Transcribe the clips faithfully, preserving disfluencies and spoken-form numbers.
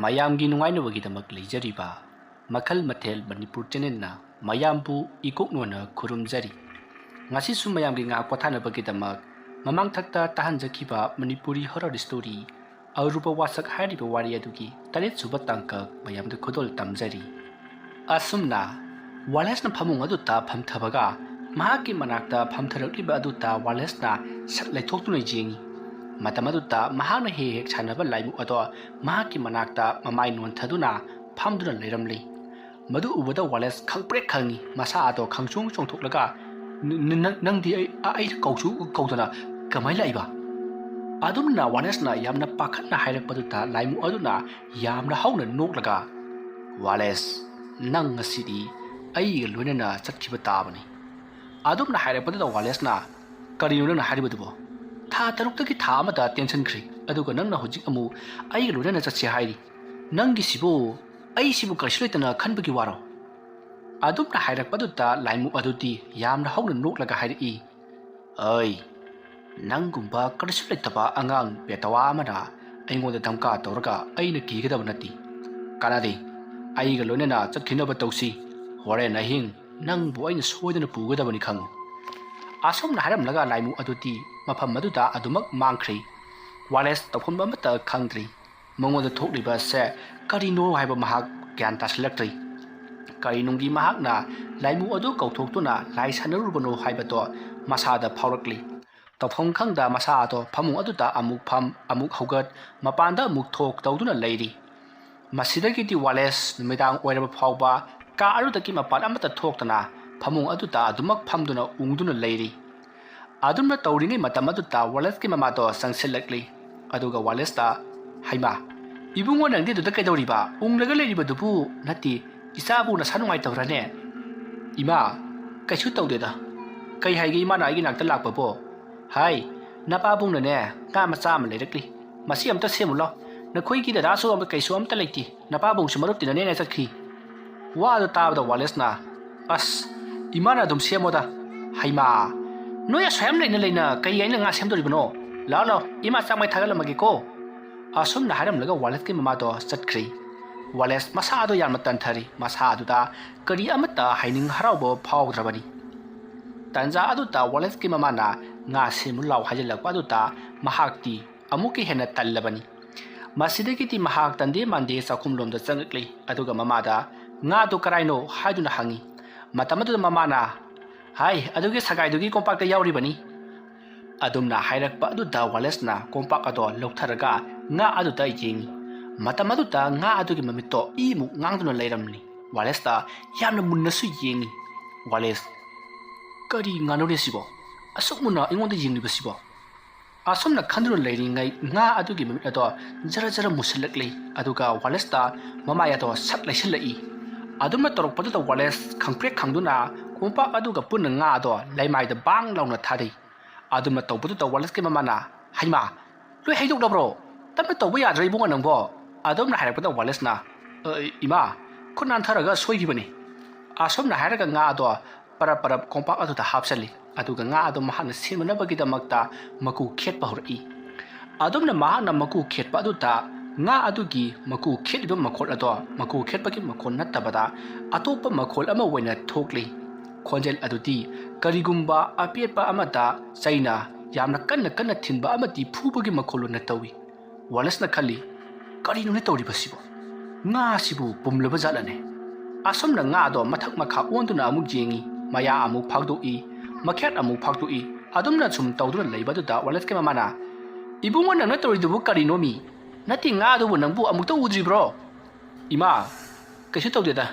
ꯃꯌꯥꯝꯒꯤ ꯅꯨꯡꯉꯥꯏꯅꯕꯒꯤꯗꯃꯛ ꯂꯩꯖꯔꯤꯕ ꯃꯈꯜ ꯃꯊꯦꯜ ꯃꯅꯤꯄꯨꯔ ꯆꯦꯅꯦꯜꯅ ꯃꯌꯥꯝꯕꯨ ꯏꯀꯣꯛꯅꯣꯅ ꯈꯨꯔꯨꯝꯖꯔꯤ꯫ ꯉꯁꯤꯁꯨ ꯃꯌꯥꯝꯒꯤ ꯉꯥꯏꯍꯥꯛ ꯄꯣꯊꯥꯅꯕꯒꯤꯗꯃꯛ ꯃꯃꯥꯡꯊꯛꯇ ꯇꯥꯍꯟꯖꯈꯤꯕ ꯃꯅꯤꯄꯨꯔꯤ ꯍꯣꯔꯔ ꯁ꯭ꯇꯣꯔꯤ ꯑꯔꯨꯕ ꯋꯥꯁꯛ ꯍꯥꯏꯔꯤꯕ ꯋꯥꯔꯤ ꯑꯗꯨꯒꯤ ꯇꯔꯦꯠ ꯁꯨꯕ ꯇꯥꯡꯀꯛ ꯃꯌꯥꯝꯗ ꯈꯨꯗꯣꯜ ꯇꯝꯖꯔꯤ꯫ ꯑꯁꯨꯝꯅ ꯋꯥꯂꯦꯁꯅ ꯐꯃꯨꯡ ꯑꯗꯨꯗ ꯐꯝꯊꯕꯒ ꯃꯍꯥꯛꯀꯤ ꯃꯅꯥꯛꯇ ꯐꯝꯊꯔꯛꯂꯤꯕ ꯑꯗꯨꯗ ꯋꯥꯂꯦꯁꯅ ꯁꯠ ꯂꯩꯊꯣꯛꯇꯨꯅ ꯌꯦꯡꯏ꯫ ꯃꯇꯝ ꯑꯗꯨꯗ ꯃꯍꯥꯛꯅ ꯍꯦꯛ ꯍꯦꯛ ꯁꯥꯟꯅꯕ ꯂꯥꯏꯃꯨꯛ ꯑꯗꯣ ꯃꯍꯥꯛꯀꯤ ꯃꯅꯥꯛꯇ ꯃꯃꯥꯏ ꯅꯣꯟꯊꯗꯨꯅ ꯐꯝꯗꯨꯅ ꯂꯩꯔꯝꯂꯤ꯫ ꯃꯗꯨ ꯎꯕꯗ ꯋꯥꯂꯦꯁ ꯈꯪꯄ꯭ꯔꯦꯛ ꯈꯪꯏ꯫ ꯃꯁꯥ ꯑꯗꯣ ꯈꯪꯆꯣꯡ ꯆꯣꯡꯊꯣꯛꯂꯒ, "ꯅ-, ꯅ-, ꯅꯪꯗꯤ ꯑꯩ, ꯑ-, ꯑꯩ ꯀꯧꯁꯨ ꯀꯧꯗꯅ ꯀꯃꯥꯏꯅ ꯂꯥꯛꯏꯕ?" ꯑꯗꯨꯝꯅ ꯋꯥꯂꯦꯁꯅ ꯌꯥꯝꯅ ꯄꯥꯈꯠꯅ ꯍꯥꯏꯔꯛꯄꯗꯨꯗ ꯂꯥꯏꯃꯨꯛ ꯑꯗꯨꯅ ꯌꯥꯝꯅ ꯍꯧꯅ ꯅꯣꯛꯂꯒ, "ꯋꯥꯂꯦꯁ, ꯅꯪ ꯉꯁꯤꯗꯤ ꯑꯩꯒ ꯂꯣꯏꯅꯅ ꯆꯠꯈꯤꯕ ꯇꯥꯕꯅꯤ꯫" ꯑꯗꯨꯝꯅ ꯍꯥꯏꯔꯛꯄꯗꯨꯗ ꯋꯥꯂꯦꯁꯅ, "ꯀꯔꯤꯅꯣ ꯅꯪꯅ ꯍꯥꯏꯔꯤꯕꯗꯨꯕꯣ? ꯊꯥ ꯇꯔꯨꯛꯇꯒꯤ ꯊꯥ ꯑꯃꯗ ꯇꯦꯟꯁꯤꯟꯈ꯭ꯔꯦ, ꯑꯗꯨꯒ ꯅꯪꯅ ꯍꯧꯖꯤꯛ ꯑꯃꯨꯛ ꯑꯩꯒ ꯂꯣꯏꯅꯅ ꯆꯠꯁꯦ ꯍꯥꯏꯔꯤ꯫ ꯅꯪꯒꯤꯁꯤꯕꯨ ꯑꯩꯁꯤꯕꯨ ꯀꯔꯤꯁꯨ ꯂꯩꯇꯅ ꯈꯟꯕꯒꯤ ꯋꯥꯔꯣ?" ꯑꯗꯨꯝꯅ ꯍꯥꯏꯔꯛꯄꯗꯨꯗ ꯂꯥꯏꯃꯨꯛ ꯑꯗꯨꯗꯤ ꯌꯥꯝꯅ ꯍꯧꯅ ꯅꯣꯛꯂꯒ ꯍꯥꯏꯔꯛꯏ, "ꯑꯩ ꯅꯪꯒꯨꯝꯕ ꯀꯔꯤꯁꯨ ꯂꯩꯇꯕ ꯑꯉꯥꯡ ꯄꯦꯇꯋꯥ ꯑꯃꯅ ꯑꯩꯉꯣꯟꯗ ꯙꯝꯀꯥ ꯇꯧꯔꯒ ꯑꯩꯅ ꯀꯤꯒꯗꯕ ꯅꯠꯇꯦ꯫ ꯀꯥꯟꯅꯗꯦ, ꯑꯩꯒ ꯂꯣꯏꯅꯅ ꯆꯠꯈꯤꯅꯕ ꯇꯧꯁꯤ꯫ ꯍꯣꯔꯦꯟ ꯑꯍꯤꯡ ꯅꯪꯕꯨ ꯑꯩꯅ ꯁꯣꯏꯗꯅ ꯄꯨꯒꯗꯕꯅꯤ ꯈꯪꯉꯨ꯫" ꯑꯁꯨꯝꯅ ꯍꯥꯏꯔꯝꯂꯒ ꯂꯥꯏꯃꯨꯛ ꯑꯗꯨꯗꯤ ꯃꯐꯝ ꯑꯗꯨꯗ ꯑꯗꯨꯃꯛ ꯃꯥꯡꯈ꯭ꯔꯦ꯫ ꯋꯥꯂꯦꯁ ꯇꯧꯐꯝ ꯑꯃꯠꯇ ꯈꯪꯗ꯭ꯔꯤ꯫ ꯃꯉꯣꯟꯗ ꯊꯣꯛꯂꯤꯕ ꯑꯁꯦ ꯀꯔꯤꯅꯣ ꯍꯥꯏꯕ ꯃꯍꯥꯛ ꯒ꯭ꯌꯥꯟ ꯇꯥꯁꯤꯜꯂꯛꯇ꯭ꯔꯤ꯫ ꯀꯔꯤꯅꯨꯡꯒꯤ ꯃꯍꯥꯛꯅ ꯂꯥꯏꯃꯨꯛ ꯑꯗꯨ ꯀꯧꯊꯣꯛꯇꯨꯅ ꯂꯥꯏ ꯁꯥꯟꯅꯔꯨꯕꯅꯣ ꯍꯥꯏꯕꯗꯣ ꯃꯁꯥꯗ ꯐꯥꯎꯔꯛꯂꯤ꯫ ꯇꯧꯐꯝ ꯈꯪꯗ ꯃꯁꯥ ꯑꯗꯣ ꯐꯃꯨꯡ ꯑꯗꯨꯗ ꯑꯃꯨꯛ ꯐꯝ, ꯑꯃꯨꯛ ꯍꯧꯒꯠ, ꯃꯄꯥꯟꯗ ꯑꯃꯨꯛ ꯊꯣꯛ ꯇꯧꯗꯨꯅ ꯂꯩꯔꯤ꯫ ꯃꯁꯤꯗꯒꯤꯗꯤ ꯋꯥꯂꯦꯁ ꯅꯨꯃꯤꯗꯥꯡ ꯑꯣꯏꯔꯕ ꯐꯥꯎꯕ ꯀꯥ ꯑꯗꯨꯗꯒꯤ ꯃꯄꯥꯟ ꯑꯃꯠꯇ ꯊꯣꯛꯇꯅ ꯐꯃꯨꯡ ꯑꯗꯨꯗ ꯑꯗꯨꯃꯛ ꯐꯝꯗꯨꯅ ꯎꯪꯗꯨꯅ ꯂꯩꯔꯤ꯫ ꯑꯗꯨꯝꯅ ꯇꯧꯔꯤꯉꯩ ꯃꯇꯝ ꯑꯗꯨꯗ ꯋꯥꯂꯦꯁꯀꯤ ꯃꯃꯥꯗꯣ ꯆꯪꯁꯤꯜꯂꯛꯂꯤ꯫ ꯑꯗꯨꯒ ꯋꯥꯂꯦꯁꯇ, "ꯍꯩꯃꯥ, ꯏꯕꯨꯡꯉꯣ, ꯅꯪꯗꯤ ꯑꯗꯨꯗ ꯀꯩꯗꯧꯔꯤꯕ? ꯎꯪꯂꯒ ꯂꯩꯔꯤꯕꯗꯨꯕꯨ? ꯅꯠꯇꯦ, ꯏꯆꯥꯕꯨ ꯅꯁꯥ ꯅꯨꯡꯉꯥꯏꯇꯕ꯭ꯔꯥꯅꯦ?" "ꯏꯃꯥ, ꯀꯩꯁꯨ ꯇꯧꯗꯦꯗ꯫ ꯀꯩ ꯍꯥꯏꯒꯦ ꯏꯃꯥꯅ ꯑꯩꯒꯤ ꯅꯥꯛꯇ ꯂꯥꯛꯄꯕꯣ? ꯍꯥꯏ, ꯅꯄꯥꯕꯨꯡꯅꯅꯦ, ꯉꯥ ꯃꯆꯥ ꯑꯃ ꯂꯩꯔꯛꯂꯤ꯫ ꯃꯁꯤ ꯑꯝꯇ ꯁꯦꯝꯃꯨ ꯂꯥꯎ꯫ ꯅꯈꯣꯏꯒꯤ ꯗꯗꯥꯁꯨ ꯑꯃ ꯀꯩꯁꯨ ꯑꯝꯇ ꯂꯩꯇꯦ꯫ ꯅꯄꯥꯕꯨꯡꯁꯨ ꯃꯔꯨꯞ ꯇꯤꯟꯅꯅꯦꯅ ꯆꯠꯈꯤ꯫" ꯋꯥꯗꯨ ꯇꯥꯕꯗ ꯋꯥꯂꯦꯁꯅ, "ꯑꯁ, ꯏꯃꯥꯅ ꯑꯗꯨꯝ ꯁꯦꯝꯃꯣꯗ꯫ ꯍꯩꯃꯥ, ꯅꯣꯏ ꯑꯁꯨꯛ ꯌꯥꯝ ꯂꯩꯅ ꯂꯩꯅ ꯀꯩ ꯑꯩꯅ ꯉꯥ ꯁꯦꯝꯗꯣꯔꯤꯕꯅꯣ? ꯂꯥꯛꯑꯣ, ꯂꯥꯛꯑꯣ, ꯏꯃꯥ ꯆꯥꯛ ꯃꯩ ꯊꯥꯒꯠꯂꯝꯃꯒꯦꯀꯣ꯫" ꯑꯁꯨꯝꯅ ꯍꯥꯏꯔꯝꯂꯒ ꯋꯥꯂꯦꯁꯀꯤ ꯃꯃꯥꯗꯣ ꯆꯠꯈ꯭ꯔꯦ꯫ ꯋꯥꯂꯦꯁ ꯃꯁꯥꯗꯣ ꯌꯥꯝꯅ ꯇꯟꯊꯔꯤ꯫ ꯃꯁꯥ ꯑꯗꯨꯗ ꯀꯔꯤ ꯑꯃꯠꯇ ꯍꯥꯏꯅꯤꯡ ꯍꯔꯥꯎꯕ ꯐꯥꯎꯗ꯭ꯔꯕꯅꯤ꯫ ꯇꯟꯖꯥ ꯑꯗꯨꯗ ꯋꯥꯂꯦꯁꯀꯤ ꯃꯃꯥꯅ ꯉꯥ ꯁꯦꯝꯃꯨ ꯂꯥꯎ ꯍꯥꯏꯖꯤꯜꯂꯛꯄ ꯑꯗꯨꯗ ꯃꯍꯥꯛꯇꯤ ꯑꯃꯨꯛꯀ ꯍꯦꯟꯅ ꯇꯜꯂꯕꯅꯤ꯫ ꯃꯁꯤꯗꯒꯤꯗꯤ ꯃꯍꯥꯛ ꯇꯟꯗꯦ ꯃꯥꯟꯗꯦ ꯆꯥꯛꯈꯨꯝꯂꯣꯝꯗ ꯆꯪꯂꯛꯂꯤ꯫ ꯑꯗꯨꯒ ꯃꯃꯥꯗ, "ꯉꯥꯗꯨ ꯀꯔꯥꯏꯅꯣ?" ꯍꯥꯏꯗꯨꯅ ꯍꯪꯉꯤ꯫ ꯃꯇꯝ ꯑꯗꯨꯗ ꯃꯃꯥꯅ, "ꯍꯥꯏ, ꯑꯗꯨꯒꯤ ꯁꯒꯥꯏꯗꯨꯒꯤ ꯀꯣꯝꯄꯥꯛꯇ ꯌꯥꯎꯔꯤꯕꯅꯤ"꯫ ꯑꯗꯨꯝꯅ ꯍꯥꯏꯔꯛꯄ ꯑꯗꯨꯗ ꯋꯥꯂꯦꯁꯅ ꯀꯣꯝꯄꯥꯛ ꯑꯗꯣ ꯂꯧꯊꯔꯒ ꯉꯥ ꯑꯗꯨꯗ ꯌꯦꯡꯉꯤ꯫ ꯃꯇꯝ ꯑꯗꯨꯗ ꯉꯥ ꯑꯗꯨꯒꯤ ꯃꯃꯤꯠꯇꯣ ꯏꯃꯨꯛ ꯉꯥꯡꯗꯨꯅ ꯂꯩꯔꯝꯂꯤ꯫ ꯋꯥꯂꯦꯁꯇ ꯌꯥꯝꯅ ꯃꯨꯟꯅꯁꯨ ꯌꯦꯡꯉꯤ꯫ ꯋꯥꯂꯦꯁ, "ꯀꯔꯤ ꯉꯥꯅꯣꯅꯦ ꯁꯤꯕꯣ? ꯑꯁꯨꯛ ꯃꯨꯟꯅ ꯑꯩꯉꯣꯟꯗ ꯌꯦꯡꯂꯤꯕꯁꯤꯕꯣ?" ꯑꯁꯨꯝꯅ ꯈꯟꯗꯨꯅ ꯂꯩꯔꯤꯉꯩ ꯉꯥ ꯑꯗꯨꯒꯤ ꯃꯃꯤꯠ ꯑꯗꯣ ꯖꯔ ꯖꯔ ꯃꯨꯁꯤꯜꯂꯛꯂꯤ꯫ ꯑꯗꯨꯒ ꯋꯥꯂꯦꯁꯇ ꯃꯃꯥꯏ ꯑꯗꯣ ꯁꯠ ꯂꯩꯁꯤꯜꯂꯛꯏ꯫ ꯑꯗꯨꯝꯅ ꯇꯧꯔꯛꯄꯗꯨꯗ ꯋꯥꯂꯦꯁ ꯈꯪꯄ꯭ꯔꯦꯛ ꯈꯪꯗꯨꯅ ꯀꯣꯝꯄꯥꯛ ꯑꯗꯨꯒ ꯄꯨꯟꯅ ꯉꯥ ꯑꯗꯣ ꯂꯩꯃꯥꯏꯗ ꯕꯥꯡ ꯂꯥꯎꯅ ꯊꯥꯗꯩ꯫ ꯑꯗꯨꯝꯅ ꯇꯧꯕꯗꯨꯗ ꯋꯥꯂꯦꯁꯀꯤ ꯃꯃꯥꯅ, "ꯍꯩꯃꯥ, ꯂꯣꯏ ꯍꯩꯗꯣꯛꯂꯕ꯭ꯔꯣ? ꯇꯞꯅ ꯇꯧꯕ ꯌꯥꯗ꯭ꯔꯣ ꯏꯕꯨꯡꯉꯣ ꯅꯪꯕꯣ?" ꯑꯗꯨꯝꯅ ꯍꯥꯏꯔꯛꯄꯗ ꯋꯥꯂꯦꯁꯅ, "ꯑ, ꯏꯃꯥ, ꯈꯨꯠ ꯅꯥꯟꯊꯔꯒ ꯁꯣꯏꯈꯤꯕꯅꯤ"꯫ ꯑꯁꯨꯝꯅ ꯍꯥꯏꯔꯒ ꯉꯥ ꯑꯗꯣ ꯄꯔꯞ ꯄꯔꯞ ꯀꯣꯝꯄꯥꯛ ꯑꯗꯨꯗ ꯍꯥꯞꯆꯜꯂꯤ꯫ ꯑꯗꯨꯒ ꯉꯥ ꯑꯗꯣ ꯃꯍꯥꯛꯅ ꯁꯦꯝꯅꯅꯕꯒꯤꯗꯃꯛꯇ ꯃꯀꯨ ꯈꯦꯠꯄ ꯍꯧꯔꯛꯏ꯫ ꯑꯗꯨꯝꯅ ꯃꯍꯥꯛꯅ ꯃꯀꯨ ꯈꯦꯠꯄ ꯑꯗꯨꯗ ꯉꯥ ꯑꯗꯨꯒꯤ ꯃꯀꯨ ꯈꯦꯠꯂꯤꯕ ꯃꯈꯣꯜ ꯑꯗꯣ ꯃꯀꯨ ꯈꯦꯠꯄꯒꯤ ꯃꯈꯣꯜ ꯅꯠꯇꯕꯗ ꯑꯇꯣꯞꯄ ꯃꯈꯣꯜ ꯑꯃ ꯑꯣꯏꯅ ꯊꯣꯛꯂꯤ꯫ ꯈꯣꯟꯖꯦꯜ ꯑꯗꯨꯗꯤ ꯀꯔꯤꯒꯨꯝꯕ ꯑꯄꯦꯠꯄ ꯑꯃꯗ ꯆꯩꯅ ꯌꯥꯝꯅ ꯀꯟꯅ ꯀꯟꯅ ꯊꯤꯟꯕ ꯑꯃꯗꯤ ꯐꯨꯕꯒꯤ ꯃꯈꯣꯜ ꯑꯣꯏꯅ ꯇꯧꯏ꯫ ꯋꯥꯂꯦꯁꯅ ꯈꯜꯂꯤ, "ꯀꯔꯤꯅꯣꯅꯦ ꯇꯧꯔꯤꯕꯁꯤꯕꯣ? ꯉꯥꯁꯤꯕꯨ ꯄꯨꯝꯂꯕ ꯖꯥꯠꯂꯅꯦ?" ꯑꯁꯨꯝꯅ ꯉꯥꯗꯣ ꯃꯊꯛ ꯃꯈꯥ ꯑꯣꯟꯗꯨꯅ ꯑꯃꯨꯛ ꯌꯦꯡꯉꯤ, ꯃꯌꯥ ꯑꯃꯨꯛ ꯐꯥꯛꯇꯣꯛꯏ, ꯃꯈꯦꯠ ꯑꯃꯨꯛ ꯐꯥꯛꯇꯣꯛꯏ꯫ ꯑꯗꯨꯝꯅ ꯁꯨꯝ ꯇꯧꯗꯨꯅ ꯂꯩꯕꯗꯨꯗ ꯋꯥꯂꯦꯁꯀꯤ ꯃꯃꯥꯅ, "ꯏꯕꯨꯡꯉꯣ, ꯅꯪꯅ ꯇꯧꯔꯤꯗꯨꯕꯨ ꯀꯔꯤꯅꯣꯃꯤ? ꯅꯠꯇꯦ, ꯉꯥꯗꯨꯕꯨ ꯅꯪꯕꯨ ꯑꯃꯨꯛꯇ ꯎꯗ꯭ꯔꯤꯕ꯭ꯔꯣ?" "ꯏꯃꯥ, ꯀꯩꯁꯨ ꯇꯧꯗꯦꯗ,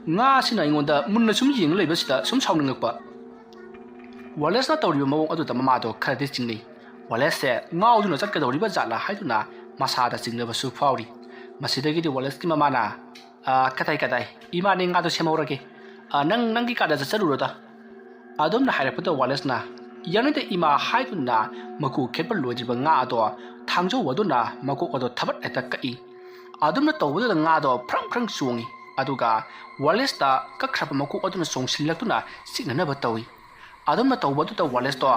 ꯉꯥꯁꯤꯅ ꯑꯩꯉꯣꯟꯗ ꯃꯨꯟꯅ ꯁꯨꯝ ꯌꯦꯡꯂ ꯂꯩꯕꯁꯤꯗ ꯁꯨꯝ ꯁꯥꯎꯅꯤꯡꯉꯛꯄ"꯫ ꯋꯥꯂꯦꯁꯅ ꯇꯧꯔꯤꯕ ꯃꯑꯣꯡ ꯑꯗꯨꯗ ꯃꯃꯥꯗꯣ ꯈꯔꯗꯤ ꯆꯤꯡꯅꯩ꯫ ꯋꯥꯂꯦꯁꯁꯦ ꯉꯥꯎꯗꯨꯅ ꯆꯠꯀꯗꯧꯔꯤꯕ ꯖꯥꯠꯂꯥ ꯍꯥꯏꯗꯨꯅ ꯃꯁꯥꯗ ꯆꯤꯡꯅꯕꯁꯨ ꯐꯥꯎꯔꯤ꯫ ꯃꯁꯤꯗꯒꯤꯗꯤ ꯋꯥꯂꯦꯁꯀꯤ ꯃꯃꯥꯅ, "ꯑ, ꯀꯗꯥꯏ, ꯀꯗꯥꯏ, ꯏꯃꯥꯅꯦ ꯉꯥꯗꯣ ꯁꯦꯝꯍꯧꯔꯒꯦ꯫ ꯑ, ꯅꯪ ꯅꯪꯒꯤ ꯀꯥꯗ ꯆꯠꯆꯔꯨꯔꯣꯗ"꯫ ꯑꯗꯨꯝꯅ ꯍꯥꯏꯔꯛꯄꯗ ꯋꯥꯂꯦꯁꯅ "ꯌꯥꯅꯤꯡꯗꯦ ꯏꯃꯥ" ꯍꯥꯏꯗꯨꯅ ꯃꯀꯨ ꯈꯦꯠꯄ ꯂꯣꯏꯗ꯭ꯔꯤꯕ ꯉꯥ ꯑꯗꯣ ꯊꯥꯡꯖꯧ ꯑꯗꯨꯅ ꯃꯀꯣꯛ ꯑꯗꯣ ꯊꯕꯠ ꯍꯦꯛꯇ ꯀꯛꯏ꯫ ꯑꯗꯨꯝꯅ ꯇꯧꯕꯗꯨꯗ ꯉꯥꯗꯣ ꯐ꯭ꯔꯪ ꯐ꯭ꯔꯪ ꯆꯣꯡꯉꯤ꯫ ꯑꯗꯨꯒ ꯋꯥꯂꯦꯁꯇ ꯀꯛꯈ꯭ꯔꯕ ꯃꯀꯣꯛ ꯑꯗꯨꯅ ꯆꯣꯡꯁꯤꯜꯂꯛꯇꯨꯅ ꯆꯤꯛꯅꯅꯕ ꯇꯧꯏ꯫ ꯑꯗꯨꯝꯅ ꯇꯧꯕꯗꯨꯗ ꯋꯥꯂꯦꯁꯇꯣ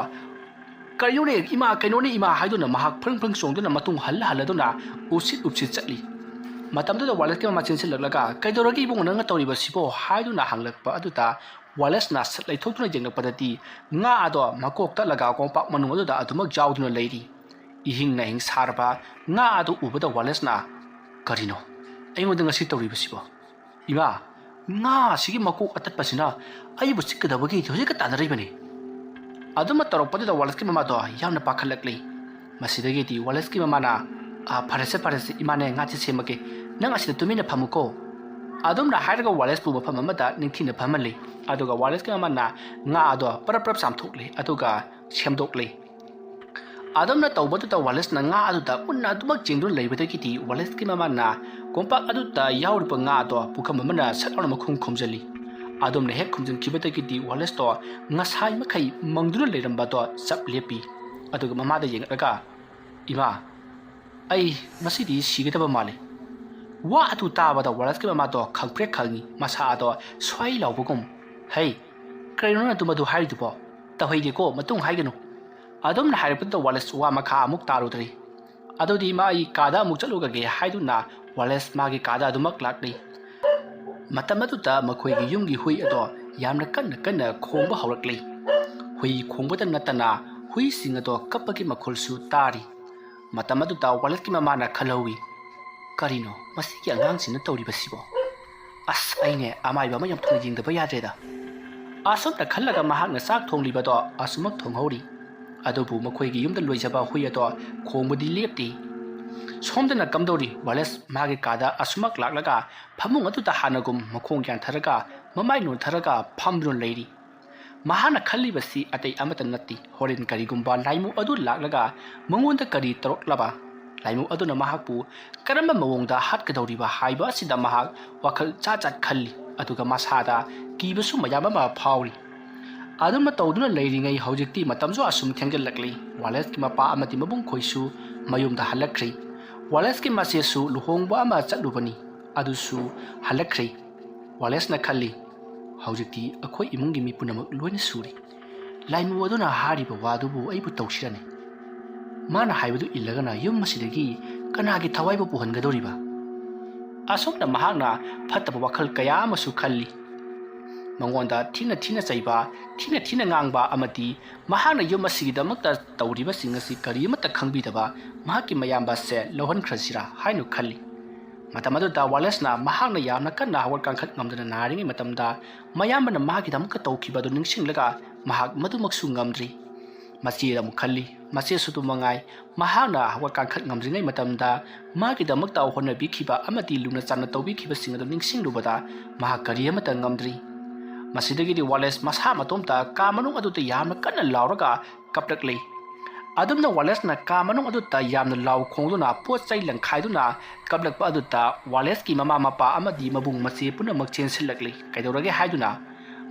"ꯀꯩꯅꯣꯅꯦ ꯏꯃꯥ, ꯀꯩꯅꯣꯅꯦ ꯏꯃꯥ" ꯍꯥꯏꯗꯨꯅ ꯃꯍꯥꯛ ꯐ꯭ꯔꯪ ꯐ꯭ꯔꯪ ꯆꯣꯡꯗꯨꯅ ꯃꯇꯨꯡ ꯍꯜꯂ ꯍꯜꯂꯗꯨꯅ ꯎꯁꯤꯠ ꯎꯞꯁꯤꯠ ꯆꯠꯂꯤ꯫ ꯃꯇꯝꯗꯨꯗ ꯋꯥꯂꯦꯁꯀꯤ ꯃꯃꯥ ꯆꯦꯟꯁꯤꯜꯂꯛꯂꯒ, "ꯀꯩꯗꯧꯔꯒꯦ ꯏꯕꯨꯡꯉꯣ, ꯅꯪꯅ ꯇꯧꯔꯤꯕꯁꯤꯕꯣ?" ꯍꯥꯏꯗꯨꯅ ꯍꯪꯂꯛꯄ ꯑꯗꯨꯗ ꯋꯥꯂꯦꯁꯅ ꯁꯠ ꯂꯩꯊꯣꯛꯇꯨꯅ ꯌꯦꯡꯂꯛꯄꯗꯗꯤ ꯉꯥ ꯑꯗꯣ ꯃꯀꯣꯛ ꯇꯠꯂꯒ ꯀꯣꯝꯄꯥꯛ ꯃꯅꯨꯡ ꯑꯗꯨꯗ ꯑꯗꯨꯃꯛ ꯌꯥꯎꯗꯨꯅ ꯂꯩꯔꯤ꯫ ꯏꯍꯤꯡ ꯅꯥꯍꯤꯡ ꯁꯥꯔꯕ ꯉꯥ ꯑꯗꯨ ꯎꯕꯗ ꯋꯥꯂꯦꯁꯅ, "ꯀꯔꯤꯅꯣ ꯑꯩꯉꯣꯟꯗ ꯉꯁꯤ ꯇꯧꯔꯤꯕꯁꯤꯕꯣ? ꯏꯃꯥ, ꯉꯥ ꯑꯁꯤꯒꯤ ꯃꯀꯣꯛ ꯑꯇꯠꯄꯁꯤꯅ ꯑꯩꯕꯨ ꯆꯤꯛꯀꯗꯕꯒꯤ ꯍꯧꯖꯤꯛꯀ ꯇꯥꯟꯅꯔꯤꯕꯅꯤ"꯫ ꯑꯗꯨꯃ ꯇꯧꯔꯛꯄꯗꯨꯗ ꯋꯥꯂꯦꯁꯀꯤ ꯃꯃꯥꯗꯣ ꯌꯥꯝꯅ ꯄꯥꯈꯠꯂꯛꯂꯤ꯫ ꯃꯁꯤꯗꯒꯤꯗꯤ ꯋꯥꯂꯦꯁꯀꯤ ꯃꯃꯥꯅ, "ꯑꯥ, ꯐꯔꯦꯁꯦ, ꯐꯔꯦꯁꯦ, ꯏꯃꯥꯅꯦ ꯉꯥꯁꯦ ꯁꯦꯝꯃꯒꯦ, ꯅꯪ ꯑꯁꯤꯗ ꯇꯨꯃꯤꯟꯅ ꯐꯝꯃꯨꯀꯣ"꯫ ꯑꯗꯨꯝꯅ ꯍꯥꯏꯔꯒ ꯋꯥꯂꯦꯁꯄꯨ ꯃꯐꯝ ꯑꯃꯗ ꯅꯤꯡꯊꯤꯅ ꯐꯝꯍꯜꯂꯤ꯫ ꯑꯗꯨꯒ ꯋꯥꯂꯦꯁꯀꯤ ꯃꯃꯥꯅ ꯉꯥ ꯑꯗꯣ ꯄꯔꯞ ꯄꯔꯞ ꯆꯥꯝꯊꯣꯛꯂꯤ, ꯑꯗꯨꯒ ꯁꯦꯝꯗꯣꯛꯂꯤ꯫ ꯑꯗꯨꯝꯅ ꯇꯧꯕꯗꯨꯗ ꯋꯥꯂꯦꯁꯅ ꯉꯥ ꯑꯗꯨꯗ ꯃꯨꯟꯅ ꯑꯗꯨꯃꯛ ꯌꯦꯡꯗꯨꯅ ꯂꯩꯕꯗꯒꯤꯗꯤ ꯋꯥꯂꯦꯁꯀꯤ ꯃꯃꯥꯅ ꯀꯣꯝꯄꯥꯛ ꯑꯗꯨꯗ ꯌꯥꯎꯔꯤꯕ ꯉꯥ ꯑꯗꯣ ꯄꯨꯈꯝ ꯑꯃꯅ ꯁꯠ ꯂꯥꯎꯅ ꯃꯈꯨꯝ ꯈꯨꯝꯖꯤꯜꯂꯤ꯫ ꯑꯗꯨꯝꯅ ꯍꯦꯛ ꯈꯨꯝꯖꯤꯟꯈꯤꯕꯗꯒꯤꯗꯤ ꯋꯥꯂꯦꯁꯇꯣ ꯉꯁꯥꯏ ꯃꯈꯩ ꯃꯪꯗꯨꯅ ꯂꯩꯔꯝꯕꯗꯣ ꯆꯞ ꯂꯦꯞꯄꯤ꯫ ꯑꯗꯨꯒ ꯃꯃꯥꯗ ꯌꯦꯡꯂꯛꯂꯒ, "ꯏꯃꯥ, ꯑꯩ ꯉꯁꯤꯗꯤ ꯁꯤꯒꯗꯕ ꯃꯥꯜꯂꯤ"꯫ ꯋꯥ ꯑꯗꯨ ꯇꯥꯕꯗ ꯋꯥꯂꯦꯁꯀꯤ ꯃꯃꯥꯗꯣ ꯈꯪꯄ꯭ꯔꯦꯛ ꯈꯪꯉꯤ, ꯃꯁꯥ ꯑꯗꯣ ꯁ꯭ꯋꯥꯏ ꯂꯥꯎꯕꯒꯨꯝ꯫ "ꯍꯩ, ꯀꯔꯤꯅꯣ ꯅꯪ ꯑꯗꯨ ꯃꯗꯨ ꯍꯥꯏꯔꯤꯗꯨꯕꯣ? ꯇꯧꯍꯩꯗꯦꯀꯣ, ꯃꯇꯨꯡ ꯍꯥꯏꯒꯅꯨ"꯫ ꯑꯗꯨꯝꯅ ꯍꯥꯏꯔꯛꯄꯗꯨꯗ ꯋꯥꯂꯦꯁ ꯋꯥ ꯃꯈꯥ ꯑꯃꯨꯛ ꯇꯥꯔꯨꯗ꯭ꯔꯦ꯫ ꯑꯗꯨꯗꯤ ꯏꯃꯥ, ꯑꯩ ꯀꯥꯗ ꯑꯃꯨꯛ ꯆꯠꯂꯨꯔꯒꯦ ꯍꯥꯏꯗꯨꯅ ꯋꯥꯂꯦꯁ ꯃꯥꯒꯤ ꯀꯥꯗ ꯑꯗꯨꯃꯛ ꯂꯥꯛꯂꯤ꯫ ꯃꯇꯝ ꯑꯗꯨꯗ ꯃꯈꯣꯏꯒꯤ ꯌꯨꯝꯒꯤ ꯍꯨꯏ ꯑꯗꯣ ꯌꯥꯝꯅ ꯀꯟꯅ ꯀꯟꯅ ꯈꯣꯡꯕ ꯍꯧꯔꯛꯂꯤ꯫ ꯍꯨꯏ ꯈꯣꯡꯕꯗ ꯅꯠꯇꯅ ꯍꯨꯏꯁꯤꯡ ꯑꯗꯣ ꯀꯞꯄꯒꯤ ꯃꯈꯣꯜꯁꯨ ꯇꯥꯔꯤ꯫ ꯃꯇꯝ ꯑꯗꯨꯗ ꯋꯥꯂꯦꯁꯀꯤ ꯃꯃꯥꯅ ꯈꯜꯍꯧꯏ, "ꯀꯔꯤꯅꯣ ꯃꯁꯤꯒꯤ ꯑꯉꯥꯡꯁꯤꯅ ꯇꯧꯔꯤꯕꯁꯤꯕꯣ? ꯑꯁ, ꯑꯩꯅꯦ ꯑꯃꯥꯏꯕ ꯑꯃ ꯌꯥꯝ ꯊꯨꯅ ꯌꯦꯡꯗꯕ ꯌꯥꯗ꯭ꯔꯦꯗ"꯫ ꯑꯁꯨꯝꯅ ꯈꯜꯂꯒ ꯃꯍꯥꯛꯅ ꯆꯥꯛ ꯊꯣꯡꯂꯤꯕꯗꯣ ꯑꯁꯨꯃꯛ ꯊꯣꯡꯍꯧꯔꯤ꯫ ꯑꯗꯨꯕꯨ ꯃꯈꯣꯏꯒꯤ ꯌꯨꯝꯗ ꯂꯣꯏꯖꯕ ꯍꯨꯏ ꯑꯗꯣ ꯈꯣꯡꯕꯗꯤ ꯂꯦꯞꯇꯦ꯫ ꯁꯣꯝꯗꯅ ꯀꯝꯗꯧꯔꯤ? ꯋꯥꯂꯦꯁ ꯃꯥꯒꯤ ꯀꯥꯗ ꯑꯁꯨꯃꯛ ꯂꯥꯛꯂꯒ ꯐꯃꯨꯡ ꯑꯗꯨꯗ ꯍꯥꯟꯅꯒꯨꯝ ꯃꯈꯣꯡ ꯌꯥꯟꯊꯔꯒ ꯃꯃꯥꯏ ꯅꯣꯟꯊꯔꯒ ꯐꯝꯗꯨꯅ ꯂꯩꯔꯤ꯫ ꯃꯍꯥꯛꯅ ꯈꯜꯂꯤꯕꯁꯤ ꯑꯇꯩ ꯑꯃꯠꯇ ꯅꯠꯇꯦ, ꯍꯣꯔꯦꯟ ꯀꯔꯤꯒꯨꯝꯕ ꯂꯥꯏꯃꯨ ꯑꯗꯨ ꯂꯥꯛꯂꯒ ꯃꯉꯣꯟꯗ ꯀꯔꯤ ꯇꯧꯔꯛꯂꯕ? ꯂꯥꯏꯃꯨ ꯑꯗꯨꯅ ꯃꯍꯥꯛꯄꯨ ꯀꯔꯝꯕ ꯃꯑꯣꯡꯗ ꯍꯥꯠꯀꯗꯧꯔꯤꯕ ꯍꯥꯏꯕ ꯑꯁꯤꯗ ꯃꯍꯥꯛ ꯋꯥꯈꯜ ꯆꯥ ꯆꯥꯠ ꯈꯜꯂꯤ, ꯑꯗꯨꯒ ꯃꯁꯥꯗ ꯀꯤꯕꯁꯨ ꯃꯌꯥꯝ ꯑꯃ ꯐꯥꯎꯔꯤ꯫ ꯑꯗꯨꯝꯅ ꯇꯧꯗꯨꯅ ꯂꯩꯔꯤꯉꯩ ꯍꯧꯖꯤꯛꯇꯤ ꯃꯇꯝꯁꯨ ꯑꯁꯨꯝ ꯊꯦꯡꯖꯤꯜꯂꯛꯂꯤ꯫ ꯋꯥꯂꯦꯁꯀꯤ ꯃꯄꯥ ꯑꯃꯗꯤ ꯃꯕꯨꯡ ꯈꯣꯏꯁꯨ ꯃꯌꯨꯝꯗ ꯍꯜꯂꯛꯈ꯭ꯔꯦ꯫ ꯋꯥꯂꯦꯁꯀꯤ ꯃꯆꯦꯁꯨ ꯂꯨꯍꯣꯡꯕ ꯑꯃ ꯆꯠꯂꯨꯕꯅꯤ, ꯑꯗꯨꯁꯨ ꯍꯜꯂꯛꯈ꯭ꯔꯦ꯫ ꯋꯥꯂꯦꯁꯅ ꯈꯜꯂꯤ, "ꯍꯧꯖꯤꯛꯇꯤ ꯑꯩꯈꯣꯏ ꯏꯃꯨꯡꯒꯤ ꯃꯤ ꯄꯨꯝꯅꯃꯛ ꯂꯣꯏꯅ ꯁꯨꯔꯤ"꯫ ꯂꯥꯏꯃꯨ ꯑꯗꯨꯅ ꯍꯥꯏꯔꯤꯕ ꯋꯥꯗꯨꯕꯨ ꯑꯩꯕꯨ ꯇꯧꯁꯤꯔꯅꯦ? ꯃꯥꯅ ꯍꯥꯏꯕꯗꯨ ꯏꯜꯂꯒꯅ ꯌꯨꯝ ꯑꯁꯤꯗꯒꯤ ꯀꯅꯥꯒꯤ ꯊꯋꯥꯏꯕꯨ ꯄꯨꯍꯟꯒꯗꯧꯔꯤꯕ? ꯑꯁꯨꯝꯅ ꯃꯍꯥꯛꯅ ꯐꯠꯇꯕ ꯋꯥꯈꯜ ꯀꯌꯥ ꯑꯃꯁꯨ ꯈꯜꯂꯤ꯫ ꯃꯉꯣꯟꯗ ꯊꯤꯅ ꯊꯤꯅ ꯆꯩꯕ, ꯊꯤꯅ ꯊꯤꯅ ꯉꯥꯡꯕ ꯑꯃꯗꯤ ꯃꯍꯥꯛꯅ ꯌꯨꯝ ꯑꯁꯤꯒꯤꯗꯃꯛꯇ ꯇꯧꯔꯤꯕꯁꯤꯡ ꯑꯁꯤ ꯀꯔꯤꯃꯠꯇ ꯈꯪꯕꯤꯗꯕ ꯃꯍꯥꯛꯀꯤ ꯃꯌꯥꯝꯕꯁꯦ ꯂꯧꯍꯟꯈ꯭ꯔꯁꯤꯔꯥ ꯍꯥꯏꯅ ꯈꯜꯂꯤ꯫ ꯃꯇꯝ ꯑꯗꯨꯗ ꯋꯥꯂꯦꯁꯅ ꯃꯍꯥꯛꯅ ꯌꯥꯝꯅ ꯀꯟꯅ ꯍꯧꯒꯠ ꯀꯥꯡꯈꯠ ꯉꯝꯗꯅ ꯅꯥꯔꯤꯉꯩ ꯃꯇꯝꯗ ꯃꯌꯥꯝꯕꯅ ꯃꯍꯥꯛꯀꯤꯗꯃꯛꯇ ꯇꯧꯈꯤꯕ ꯑꯗꯨ ꯅꯤꯡꯁꯤꯡꯂꯒ ꯃꯍꯥꯛ ꯃꯗꯨꯃꯛꯁꯨ ꯉꯝꯗ꯭ꯔꯤ꯫ ꯃꯆꯦ ꯑꯃꯨꯛ ꯈꯜꯂꯤ꯫ ꯃꯆꯦꯁꯨ ꯑꯗꯨ ꯃꯉꯥꯏ꯫ ꯃꯍꯥꯛꯅ ꯍꯧꯒꯠ ꯀꯥꯡꯈꯠ ꯉꯝꯗ꯭ꯔꯤꯉꯩ ꯃꯇꯝꯗ ꯃꯥꯒꯤꯗꯃꯛꯇ ꯍꯣꯠꯅꯕꯤꯈꯤꯕ ꯑꯃꯗꯤ ꯂꯨꯅ ꯆꯥꯟꯅ ꯇꯧꯕꯤꯈꯤꯕꯁꯤꯡ ꯑꯗꯨ ꯅꯤꯡꯁꯤꯡꯂꯨꯕꯗ ꯃꯍꯥꯛ ꯀꯔꯤ ꯑꯃꯠꯇ ꯉꯝꯗ꯭ꯔꯤ꯫ ꯃꯁꯤꯗꯒꯤꯗꯤ ꯋꯥꯂꯦꯁ ꯃꯁꯥ ꯃꯇꯣꯝꯇ ꯀꯥ ꯃꯅꯨꯡ ꯑꯗꯨꯗ ꯌꯥꯝꯅ ꯀꯟꯅ ꯂꯥꯎꯔꯒ ꯀꯞꯂꯛꯂꯤ꯫ ꯑꯗꯨꯝꯅ ꯋꯥꯂꯦꯁꯅ ꯀꯥ ꯃꯅꯨꯡ ꯑꯗꯨꯗ ꯌꯥꯝꯅ ꯂꯥꯎ ꯈꯣꯡꯗꯨꯅ ꯄꯣꯠ ꯆꯩ ꯂꯪꯈꯥꯏꯗꯨꯅ ꯀꯞꯂꯛꯄ ꯑꯗꯨꯗ ꯋꯥꯂꯦꯁꯀꯤ ꯃꯃꯥ ꯃꯄꯥ ꯑꯃꯗꯤ ꯃꯕꯨꯡ ꯃꯆꯦ ꯄꯨꯝꯅꯃꯛ ꯆꯦꯟꯁꯤꯜꯂꯛꯂꯤ꯫ ꯀꯩꯗꯧꯔꯒꯦ ꯍꯥꯏꯗꯨꯅ